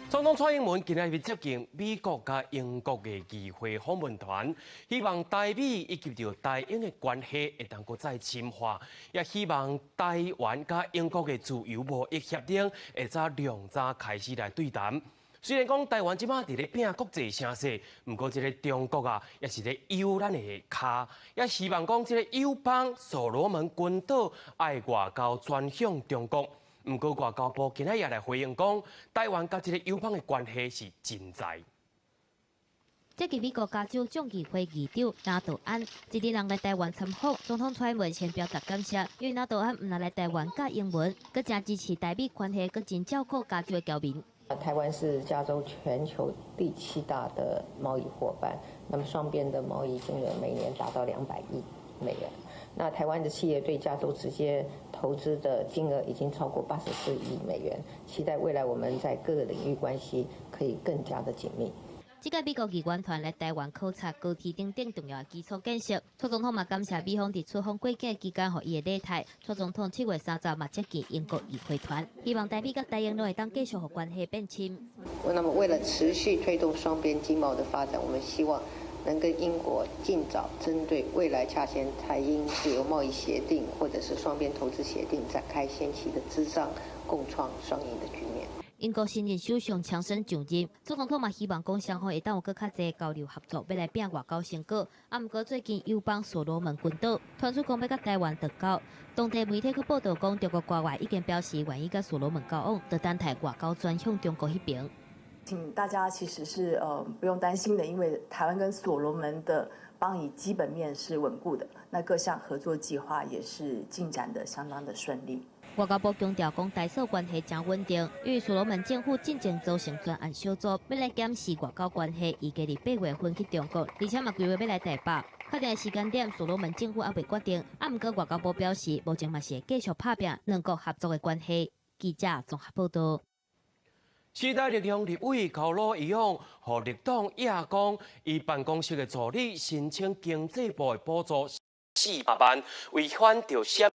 總統蔡英文今仔日接見美國佮英國的議會訪問團，希望台美以及著台英的關係會當閣再深化，也希望台灣佮英國的自由貿易協定會早量早開始來對談。雖然講台灣這擺佇咧拼國際聲勢，毋過這个中國啊，也是咧搝咱的跤，也希望講這个友邦所羅門群島愛外交轉向中國。毋過外交部今仔也來回應講，台灣佮這个友邦的關係是真在。
這個美國加州眾議會議長拿道安，這陣人來台灣參訪，總統蔡英文先表達感謝，因為拿道安毋但來台灣教英文，閣誠支持台美關係，閣真照顧加州的僑民。
台灣是加州全球第七大的貿易夥伴，那麼雙邊的貿易金額每年達到200億美元。那台灣的企業對加州直接投資的金額已經超過84億美元，期待未來我們在各個領域關係可以更加的緊密。
這屆美國議員團來台灣考察高鐵等等重要的基礎建設。蔡總統嘛感謝美方佇出訪過境期間予伊的禮待。蔡總統7月30嘛接見英國議會團，希望台美佮台英攏會當繼續予關係變深。
那麼為了持續推動雙邊經貿的發展，我們希望能跟英國盡早針對未來洽簽台英自由貿易協定或者是雙邊投資協定展開先期的諮商，共創雙贏的局面。
英國新任首相強生上任，蔡總統嘛希望講雙方會當有閣較濟交流合作，欲來拼外交成果。啊，毋過最近友邦所羅門群島傳出講欲佮台灣斷交，當地媒體閣報導講，中國官員已經表示願意佮所羅門交往，就等待外交轉向中國彼爿。
請大家其實是不用擔心的，因為台灣跟所羅門的邦誼基本面是穩固的，那各項合作計劃也是進展得相當的順利。
外交部強調講，台索關係誠穩定，因為所羅門政府進前組成專案小組，欲來檢視外交關係，預計佇8月份去中國，而且嘛規劃欲來台北。確定的時間點，所羅門政府猶未決定。啊，毋過外交部表示，目前嘛是會繼續拍拚兩國合作的關係。記者綜合報導。
時代力量立委高路宜勇，予綠黨掖講，伊辦公室的助理申請經濟部的補助400萬，違反著啥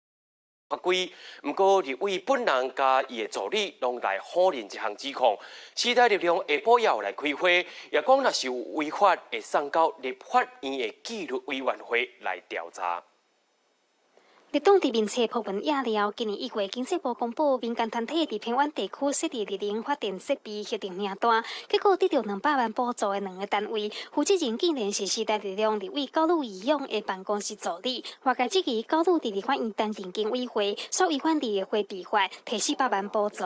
法規。毋過立委本人佮伊的助理攏來否認這項指控。時代力量下晡也有來開會，也講若是有違法，會送到立法院的紀律委員會來調查。
綠黨佇面冊鋪文掖了，今年1月，經濟部公布民間團體佇偏遠地區設置綠能發電設備核定名單，結果得著200萬補助的兩个單位，負責人竟然是時代力量立委高路宜勇的辦公室助理。外界質疑高路佇立法院擔任經委會，所違反立委回避法，提400萬補助。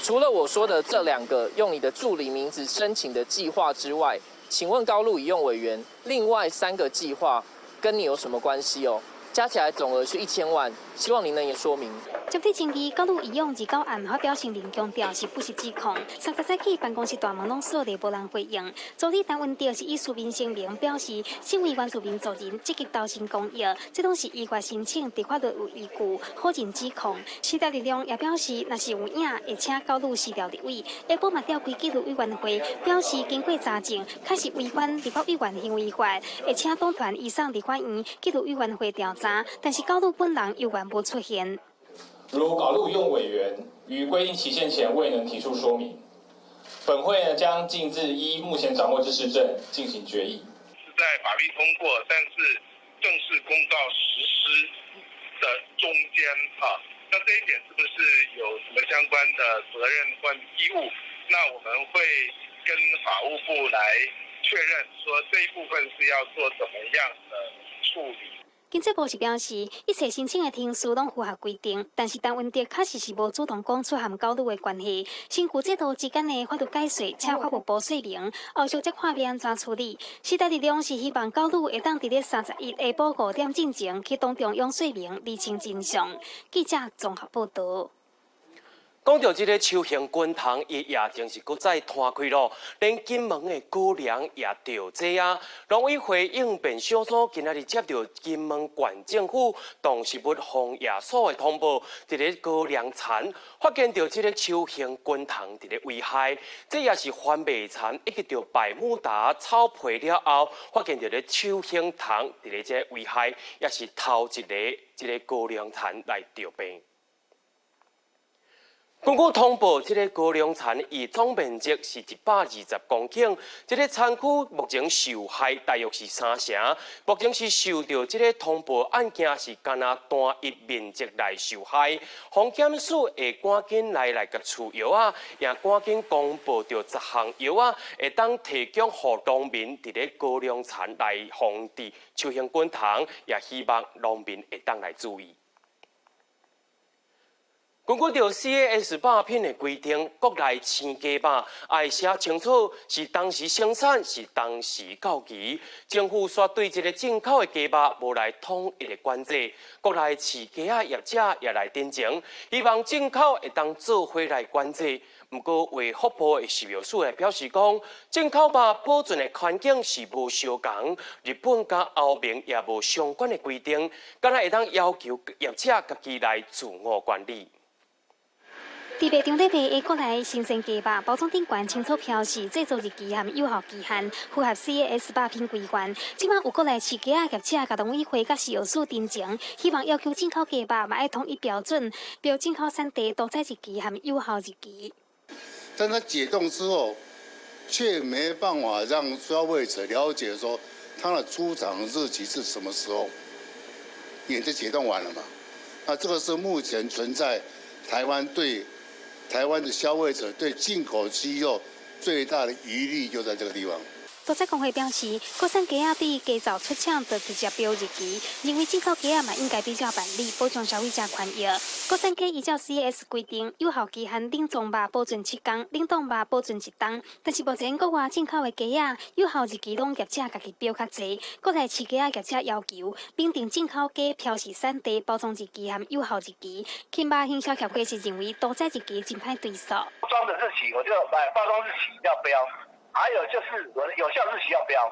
除了我說的這兩個用你的助理名字申請的計劃之外，請問高路宜勇委員，另外三個計劃跟你有什麼關係哦？加起來總額是1000萬，希望您能也說明。
針對爭議，高路宜勇29暗發表聲明，強調是不實指控。30早起辦公室大門攏鎖著，無人回應。助理陳文哲是以書面聲明表示，身為原住民族人，積極投身公益，這攏是依法申請，佇法律有依據，否認指控。時代力量也表示，若是有影，會請高路辭掉立委。下晡嘛召開紀律委員會，表示經過查證，確實違反立法委員行為法，會請黨團移送立法院紀律委員會調查。但是高路本人猶原無出現。
如高路宜勇委員於規定期限前未能提出說明，本會呢將逕自依目前掌握之事證進行決議。
是在法律通過，但是正式公告實施的中間啊，那這一點是不是有什麼相關的責任或義務？那我們會跟法務部來確認，說這一部分是要做怎麼樣的處理。
經濟部是表示，一切申請的程序攏符合規定，但是陳文哲確實是無主動講出和高路的關係。根據制度之間的法律解釋，請法務部說明，後續再看欲按怎處理。時代力量是希望高路會當佇咧31下晡5點進前去黨中央說明，釐清真相。記者綜合報導。
講著這个秋興軍蟲，伊疫情是閣再攤開囉，連金門的高粱也著這啊。農委會應變小組今仔日接著金門縣政府動植物防疫所的通報，佇咧高粱田發現著這个秋興軍蟲佇咧危害，這也是番麥蠶以及著百慕達草皮了後，發現著咧秋興蟲佇咧這危害，也是頭一个這个高粱田來著病。根據通報，這个高粱田伊總面積是120公頃，這个田區目前受害大約是3成。目前是受著這个通報案件是干焦單一面積來受害，防檢署會趕緊來共除藥仔，也趕緊公布著10項藥仔，會當提供予農民佇咧高粱田來防治秋興滾蟲，也希望農民會當來注意。根據著 CAS 肉品的規定，國內生雞肉愛寫清楚是當時生產，是當時到期。政府煞對這个進口的雞肉無來統一的管制，國內飼雞仔業者也來陳情，希望進口會當做伙來管制。毋過，衛福部的食藥署來表示講，進口肉保存的環境是無相仝，日本佮歐盟也無相關的規定，敢若會當要求業者家己來自我管理。
佇賣場咧賣的國內新鮮雞肉，包裝頂懸清楚標示製造日期和有效期限，符合 CAS 肉品規範。這擺有國內飼雞仔業者共農委會佮食藥署陳情，希望要求進口雞肉嘛愛統一標準，標進口產地屠宰日期和有效日期。
但它解凍之後，卻沒辦法讓消費者了解說它的出廠日期是什麼時候，因為這解凍完了嘛。那這個是目前存在台灣對台灣的消費者對進口雞肉最大的疑慮就在這個地方。
屠宰公會表示，國產雞仔對雞灶出廠就直接標日期，認為進口雞仔嘛應該比照辦理，保障消費者權益。國產雞依照 CAS 規定，有效期限冷藏肉保存7天，冷凍肉保存一冬。但是目前國外進口的雞仔有效日期攏業者家己標較濟，國內飼雞仔業者要求明定進口雞標示產地、包裝日期和有效日期。禽肉行銷協會是認為屠宰日期真歹追溯。
包裝的日期，我就買包裝日期要標。還有就是我的有效日期要標，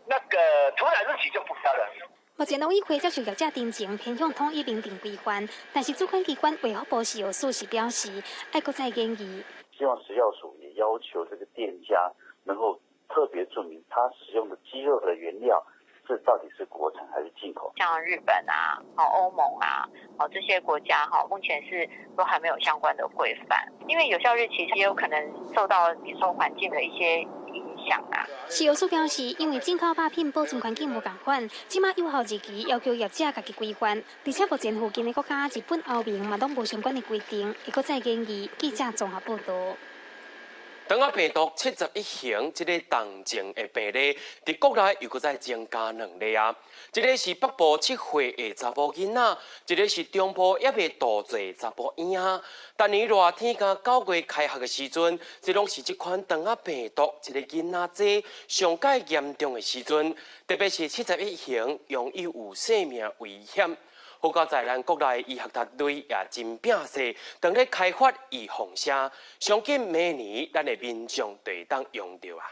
那個屠宰日期就不標了。
目前農委會接受業者陳情，偏向統一明定規範，但是主管機關衛福部食藥署是表示，愛閣再研議。
希望食藥署也要求這個店家能夠特別註明，他使用的雞肉的原料是到底是國產還是進口。
像日本啊、好歐盟啊、好這些國家哈，目前是都還沒有相關的規範，因為有效日期也有可能受到比如說環境的一些影響啊。
食藥署表示，因為進口肉品保存環境無仝款，這擺有效日期要求業者家己規範，而且目前附近的國家日本、歐盟嘛攏無相關的規定，會閣再研議。記者綜合報導。
腸仔病毒71型這个重症的病例，佇國內又閣再增加兩例啊！一个是北部7歲的查埔囡仔，一个是中部猶未度歲查埔嬰仔。逐年熱天佮9月開學的時陣，這攏是這款腸仔病毒這个囡仔濟上蓋嚴重的時陣，特別是71型，容易有生命危險。好佳哉咱國內醫學團隊也真拼勢，當咧開發預防射，相信明年咱的民眾就會當用著啊。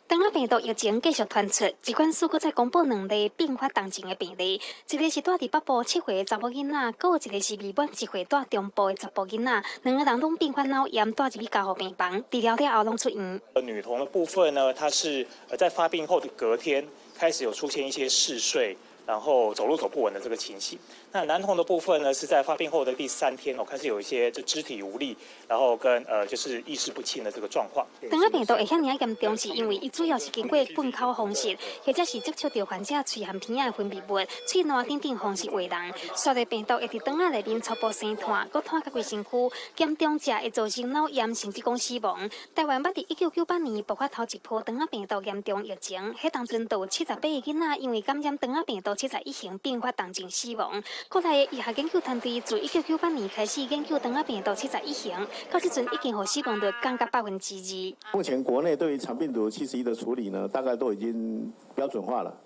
腸仔病毒疫情繼續傳出，疾管署閣再公布兩例併發重症的病例，一个是住佇北部7歲的查某囡仔，閣有一个是未滿1歲住中部的查埔囡仔，兩个人攏併發腦炎，帶入去加護病房，治療了後攏出院。
女童的部分呢，她是在發病後的隔天開始有出現一些嗜睡，然後走路走不穩的這個情形。那男童的部分呢，是在發病後的第三天哦，開始有一些就肢體無力，然後跟就是意識不清的這個狀況。
腸仔病毒會遐爾仔嚴重，是因為伊主要是經過糞口方式，或者是接觸著患者喙含鼻仔的分泌物、喙瀾等等方式傳人。紲咧病毒會佇腸仔內面初步生湠，閣湠到規身軀，嚴重者會造成腦炎，甚至講死亡。台灣捌佇1998年爆發頭一波腸仔病毒嚴重疫情，彼當陣就有78個囡仔因為感染腸仔病毒71型併發重症死亡。國內的醫學研究團隊自1998年開始研究腸仔病毒71型，到這陣已經予死亡率降到2%。
目前國內對於腸病毒七十一的處理呢，大概都已經標準化了，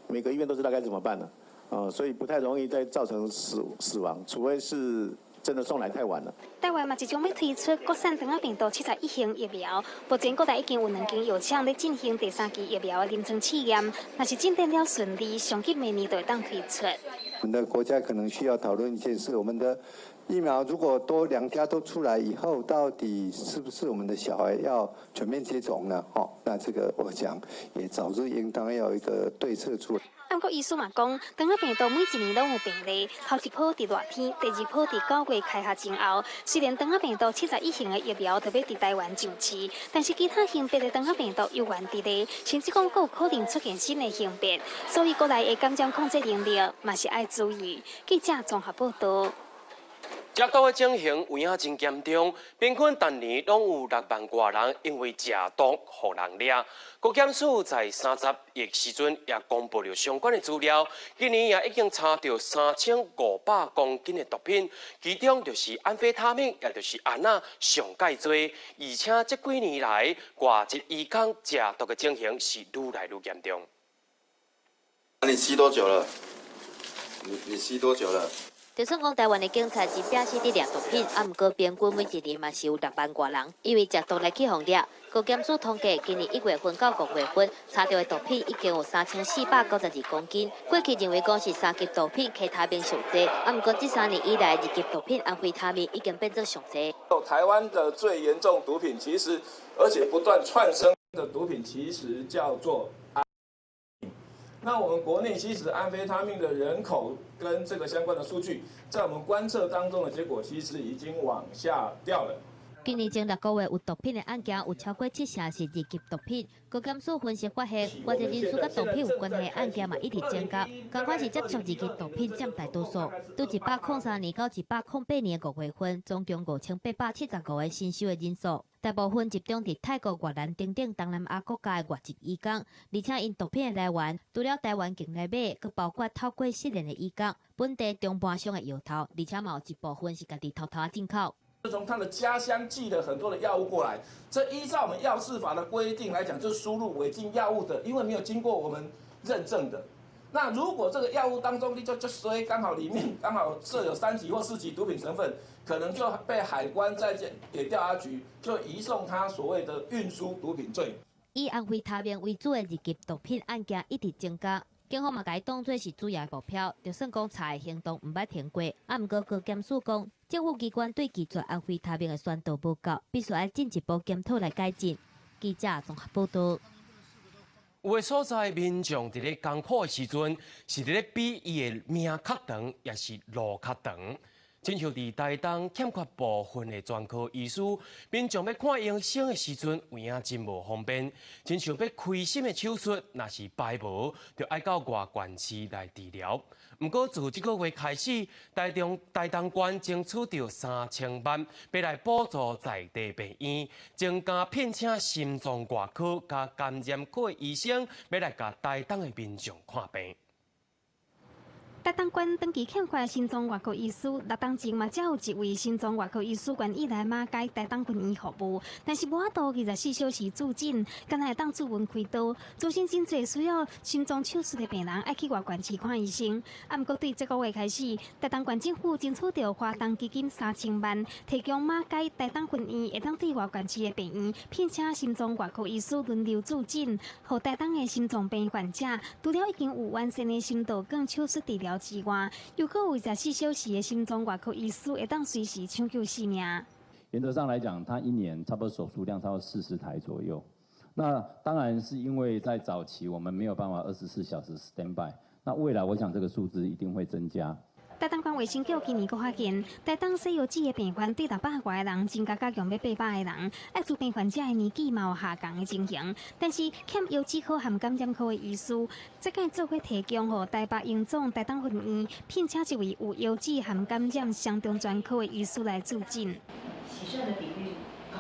每個醫院都知道該怎麼辦了，啊，所以不太容易再造成死亡，除非是真的送來太晚了。
台灣嘛，即將欲推出國產腸仔病毒七十一型疫苗，目前國內已經有兩間藥廠咧進行第三期疫苗的臨床試驗，若是進展了順利，上緊明年就會當推出。
我們的國家可能需要討論一件事：我們的疫苗如果多兩家都出來以後，到底是不是我們的小孩要全面接種呢？哦，那這個我想也早日應當要有一個對策出來。
毋過醫師嘛講，腸仔病毒每一年攏有病例，頭一波佇熱天，第二波佇9月開學前後。雖然腸仔病毒七十一型的疫苗著欲佇台灣上市，但是其他型別的腸仔病毒猶原佇咧，甚至講閣有可能出現新的型別，所以國內的感染控制能力嘛是愛注意。記者綜合報導。
食毒的情形有影真嚴重，平均逐年攏有6萬外人因為食毒予人掠。國檢署在30億時陣也公布了相關的資料，今年也已經查著3500公斤的毒品，其中就是安非他命，也就是安仔上蓋濟。而且這幾年來，外籍移工食毒的情形是愈來愈嚴重。
你吸多久了？你吸多久了？
就算講台灣的警察真正是佇掠毒品，啊，毋過平均每一年嘛是有6萬外人因為食毒來去予掠。高檢署統計，今年1月份到5月份查著的毒品已經有3492公斤。過去認為講是三級毒品，K他命上濟，啊，毋過這3年以來，二級毒品安非他命已經變做上濟。
台灣的最嚴重毒品，其實而且不斷竄升的毒品，其實叫做安。那我們國內其實安非他命的人口跟這個相關的數據，在我們觀測當中的結果，其實已經往下掉了。
今年前6個月有毒品的案件有超過7成是二級毒品。高檢署分析發現，外籍人士佮毒品有關係的案件嘛一直增加，仝款是接觸二級毒品佔大多數。對103年到108年5月份，總共5875個新收的人數，大部分集中佇泰國、越南等等東南亞國家的外籍移工，而且𪜶毒品的來源，除了台灣境內買，閣包括透過失聯的移工、本地中盤商的搖頭，而且嘛有一部分是家己偷偷進口。
從他的家鄉寄了很多的藥物過來，這依照我們藥事法的規定來講，就是輸入違禁藥物的，因為沒有經過我們認證的。那如果這個藥物當中，你就就所以剛好裡面剛好設有3級或4級毒品成分，可能就被海關再給調查局就移送他所謂的運輸毒品罪。
以安非他命為主的二級毒品案件一直增加。警方嘛，共伊當做是主要目標，就算講查的行動毋捌停過。啊，毋過高檢署講，政府機關對拒絕安非他命的宣導無夠，必須愛進一步檢討來改進。記者綜合報導。
有的所在民眾佇咧艱苦的時陣，是佇咧比伊的命較長，抑是路較長。親像佇台東欠缺部分的專科醫師，民眾欲看醫生的時陣，有影真無方便。親像欲開心的手術，若是排無，就愛到外縣市來治療。毋過自這個月開始，台中台東縣爭取著3000萬，欲來補助在地病院，增加聘請心臟外科佮感染科的醫生，欲來共台東的民眾看病。
台東縣長期欠缺心臟外科醫師，6冬前嘛，才有一位心臟外科醫師願意來馬偕台東分院服務，但是無法度24小時駐診，干焦會當主門開刀，造成真濟需要心臟手術的病人愛去外縣市看醫生。啊，毋過對這個月開始，台東縣政府爭取著華東基金3000萬，提供馬偕台東分院會當對外縣市的病院聘請心臟外科醫師輪流駐診，予台東的心臟病患者，除了已經有完善的心導管手術治療之外，又閣有24小時的心臟外科醫師會當隨時搶救性命。
原則上來講，他一年差不多手術量差不多40台左右。那當然是因為在早期我們沒有辦法24小時 stand by。那未來我想這個數字一定會增加。
台東縣衛生局今年閣發現，台東洗腰子的病患對600外個人增加到共欲800個人，艾滋病患者的年紀嘛有下降的情形。但是欠腰子科和感染科的醫師，這擺做伙提供予台北榮總台東分院聘請一位有腰子和感染雙重專科的醫師來駐診。
洗腎的比率高，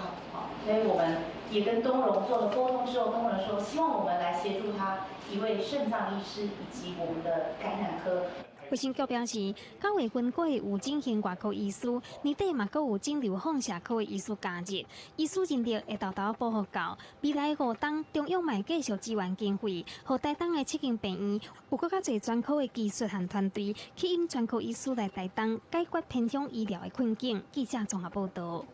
所以我們也跟東榮做了溝通之後，東榮說希望我們來協助他一位腎臟醫師以及我們的感染科。
衛生局表示，9月份閣會有整形外科醫師，年底嘛閣有腫瘤放射科的醫師加入，醫師人力會沓沓補予夠。未來5冬，中央嘛會繼續支援經費，予台東的七間病院有閣較濟專科的技術和團隊，吸引專科醫師來台東解決偏鄉醫療的困境。記者綜合報導。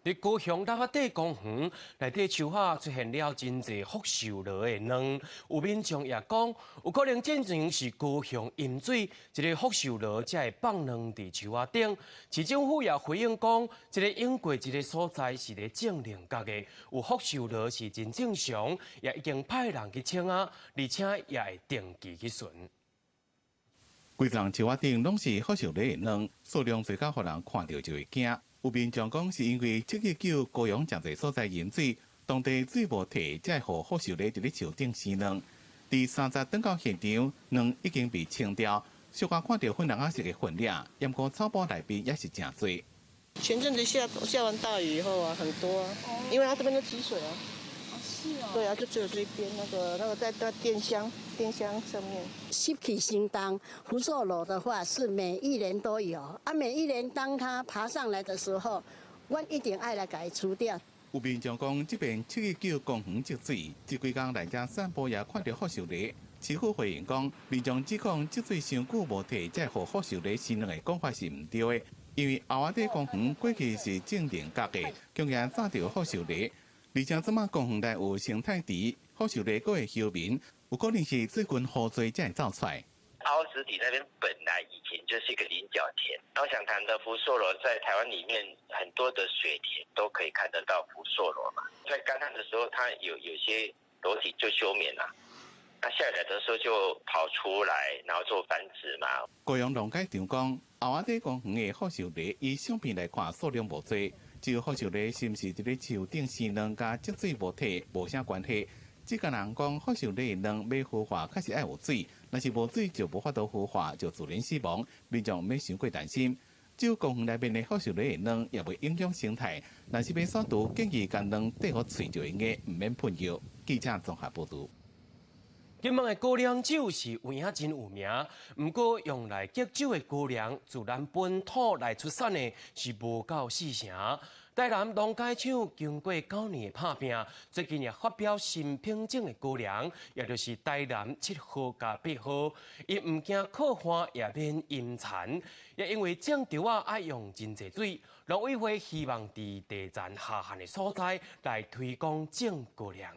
佇高雄喇叭底公園內底樹下出現了真濟福壽螺的卵，有民眾也講，有可能進前是高雄淹水，這个福壽螺才會放卵佇樹仔頂。市政府也回應講，這个湧過這个所在是咧種菱角的，有福壽螺是真正常，也已經派人去清啊，而且也會定期去巡。
規叢樹仔頂攏是福壽螺的卵，數量濟到予人看著就會驚。有民眾講，是因為7月9高雄誠濟所在淹水，當地水無退，才會予福壽螺佇咧樹頂生卵。佇30轉到現場，卵已經被清掉，小可看著粉紅仔色的粉領，毋過草埔內面也是誠濟。
前陣子下完大雨以後啊，很多啊，因為它這邊都積水啊。
是哦。
對啊，就只有這邊那個在電箱上面。
濕氣相當，福壽螺的話是每一年都有啊，每一年當它爬上來的時候，阮一定愛來共伊除掉。
有民眾講，這邊7月9公園積水，這幾工來遮散步也看著福壽螺，市府回應講，民眾指控積水傷久無提才予福壽螺生卵的講法是毋對的，因為鷗仔底公園過去是種菱角的，強行炸著福壽螺，而且這馬公園內有生態池，福壽螺閣會休眠，有可能是最近雨多才會走出來。
凹子底那邊本來以前就是一個菱角田，我想談的福壽螺在台灣裡面很多的水田都可以看得到福壽螺嘛，在乾旱的時候，它有些螺體就休眠啦，那下雨來的時候就跑出來，然後做繁殖嘛。
高雄農改場講，鷗仔底公園的福壽螺以相片來看數量無濟，至於福壽螺是毋是佇咧樹頂生卵，佮積水無退無啥關係。這個人講，福壽螺的卵欲孵化，確實愛有水，若是無水就無法度孵化，就自然死亡。民眾毋免傷過擔心。只有公園內面的福壽螺的卵也袂影響生態，若是欲掃除，建議共卵綴予喙就會用的，毋免噴藥。記者綜合報導。
金門的高粱酒是有影真有名，毋過用來敬酒的高粱，自咱本土來出產的是無夠四成。台南農改場經過9年的拍拚，最近也發表新品種的高粱，也就是台南7號佮8號。伊毋驚苦旱，也免陰田，也因為種稻仔愛用真濟水，農委會希望佇地層下旱的所在來推廣種高粱。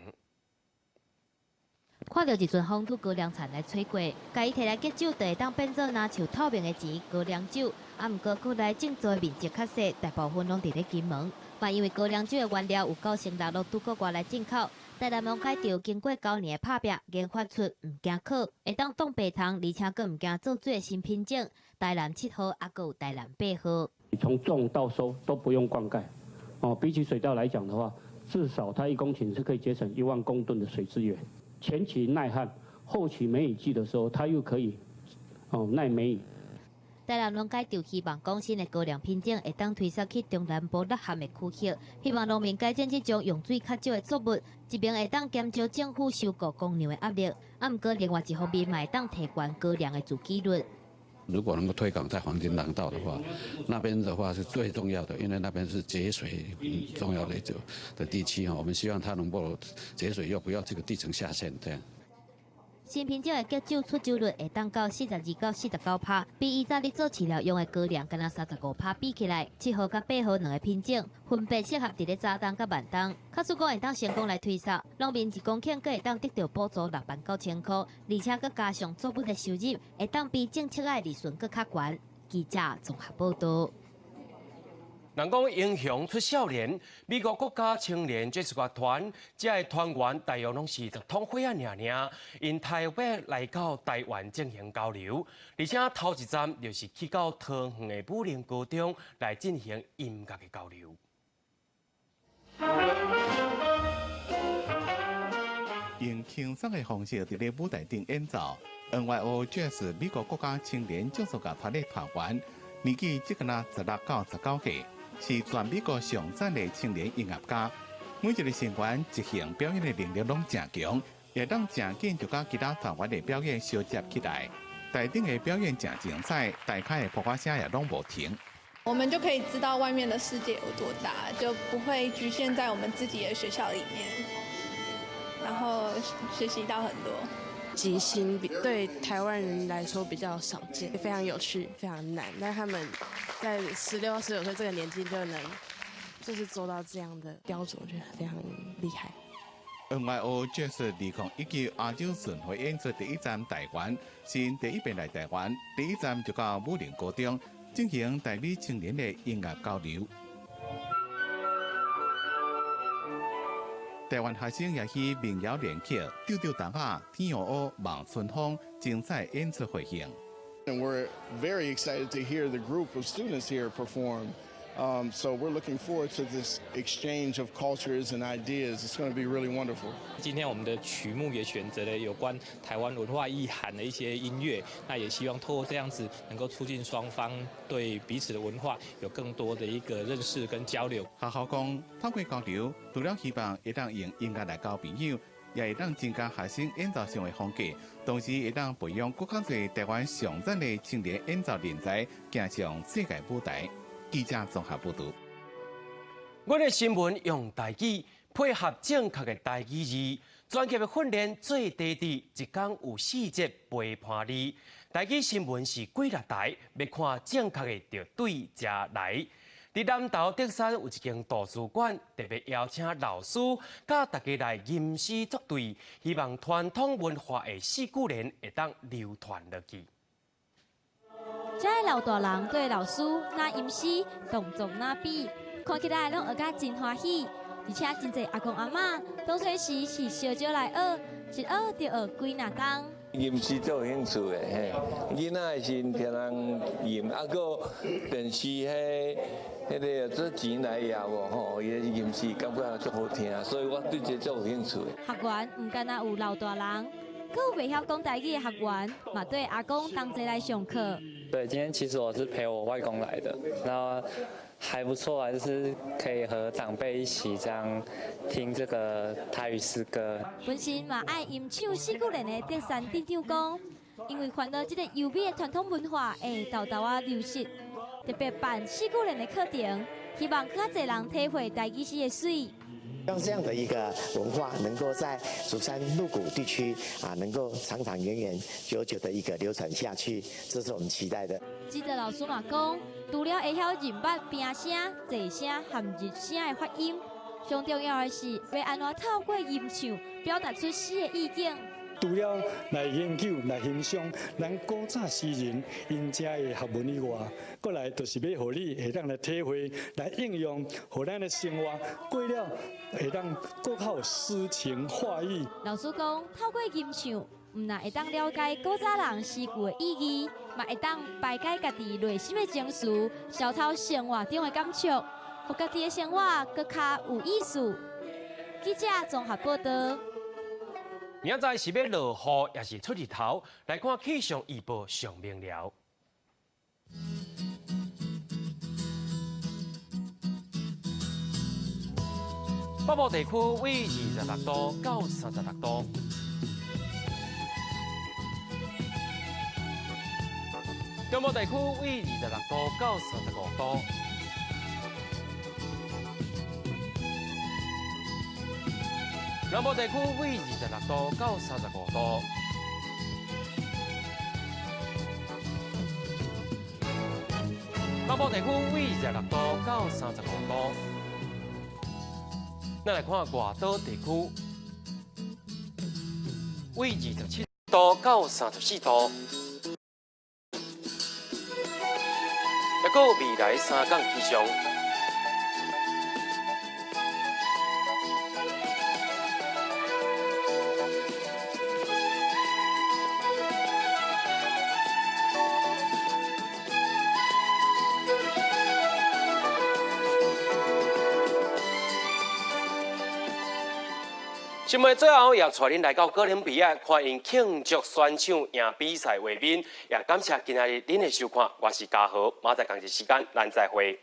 看著一陣風土高粱田來吹過，共伊提來敬酒，就會當變做若像透明的錢高粱酒。啊，毋過國內種植的面積較細，大部分攏佇咧金門。嘛，因為高粱酒的原料有96%攏拄國外來進口。台南農改場經過九年的拍拚，研發出毋驚渴，會當擋白蟲，而且閣毋驚做水的新品種。台南7號，猶閣有台南8號。
從種到收都不用灌溉，哦，比起水稻來講的話，至少它1公頃是可以節省1萬公噸的水資源。前期耐旱，後期梅雨季的時候，它又可以哦耐梅雨。
台南農改場希望講新的高粱品種會當推銷去中南部涝旱的區域，希望農民改種這種用水較少的作物，一邊會當減少政府收購公糧的壓力，啊，毋過另外一方面嘛會當提懸高粱的自給率。
如果能夠推廣在黃金廊道的話，那邊的話是最重要的，因為那邊是節水很重要的一個的地區哈。我們希望它能夠節水，又不要這個地層下陷這樣。
新品種的敬酒出酒率會當到42到49%，比以前咧做飼料用的高粱，敢若35%比起來，7號佮8號兩個品種分別適合佇咧早冬佮晚冬。假使講會當成功來推銷，農民1公頃閣會當得著補助6萬9千箍，而且閣加上作物的收入，會當比種粟仔的利潤閣較懸。記者綜合報導。
人講英雄出少年，美國國家青年爵士樂團，這个團員大約攏是十通歲仔爾爾，𪜶台北來到台灣進行交流，而且頭一站就是去到桃園的武陵高中來進行音樂的交流。
用輕鬆的方式佇咧舞台頂演奏，NYO Jazz 美國國家青年爵士樂團的團員，年紀只敢若16到19歲。是全美國上讚的青年音樂家，每一個成員即興表演的能力攏誠強，會當誠緊就佮其他團員的表演相接起來。台頂的表演誠精彩，台跤的噗仔聲也攏無停。
我們就可以知道外面的世界有多大，就不會局限在我們自己的學校裡面，然後學習到很多。
即興比對台灣人來說比較少見，非常有趣，非常難。但他們在16、19歲這個年紀就能，就是做到這樣的標準，我覺得非常厲害。
NYO Jazz 2019亞洲巡迴演出第一站台灣，是第一遍來台灣，第一站就到武陵高中進行台美青年的音樂交流。台灣學生也去民謠連曲、丟丟筒仔、天鵝湖、望春風，精彩演出回應。
And we're very excited to hear the group of students here perform. So we're looking forward to this exchange of cultures and ideas. It's going to be really wonderful.
今天我們的曲目也選擇了有關台灣文化意涵的一些音樂，那也希望透過這樣子能夠促進雙方對彼此的文化有更多的一個認識跟交流。
學校講，透過交流，除了希望會當用音樂來交朋友，也會當增加學生演奏上的風格，同時會當培養閣較濟台灣上讚的青年演奏人才，行上世界舞台。記者綜合報導。
阮的新聞用台語。配合正確的台語字，專業的訓練做地址，一工有四節陪伴你。台語新聞是幾若台，欲看正確的就對遮來。佇南投竹山有一間圖書館，特別邀請老師佮大家來吟詩作對，希望傳統文化的四句聯會當流傳落去。
這个老大人對老師若吟詩，動作若比，看起來攏學甲真歡喜。而且真濟阿公阿嬤當初時是小少來學，一學就學幾若冬。
吟詩足有興趣的，嘿，囡仔的時陣聽人吟，啊，閣電視彼個做錢來也無吼，伊个吟詩感覺足好聽，所以我對這足有興趣的。
學員毋干焦有老大人，閣有袂曉講台語的學員，嘛綴阿公同齊來上課。
對，今天其實我是陪我外公來的，然後還不錯啊，就是可以和長輩一起這樣聽這個台語詩歌。
本身嘛愛吟唱四句聯的竹山鎮長講，因為煩惱這个優美的傳統文化會沓沓仔流失，特別辦四句聯的課程，希望閣較濟人體會台語詩的媠。
讓這樣的一個文化能夠在竹山鹿谷地區啊，能夠長長遠遠久久的一個流傳下去，這是我們期待的。
指導老師嘛講，除了會曉認捌平聲、仄聲和入聲的發音，上重要的是欲按怎透過吟唱表達出詩的意境。
除了來研究、來欣賞咱古早詩人𪜶遮的學問以外，閣來就是欲予你會當來體會、來應用，予咱的生活過了會當閣較有詩情畫意。
老師講，透過吟唱，毋但會當了解古早人詩句的意義，嘛會當排解家己內心的情緒，消透生活中的感觸，予家己的生活閣較有意思。記者綜合報導。
明仔載是欲落雨，抑是出日頭？來看氣象預報上明了。北部地區為26度到36度。中部地區為26度到35度。南部地區為26度到35度。北部地區為26度到35度。咱來看外島地區，為27度到34度。抑閣有未來三工氣象。新聞最後也帶恁來到哥倫比亞，看𪜶慶祝選手贏比賽畫面，也感謝今仔日恁的收看。我是嘉豪，明仔載仝一時間，咱再會。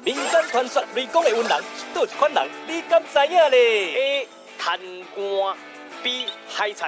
民間傳說雷公的恩人是佗一款人，你敢知影咧？A. 貪官，B. 海賊。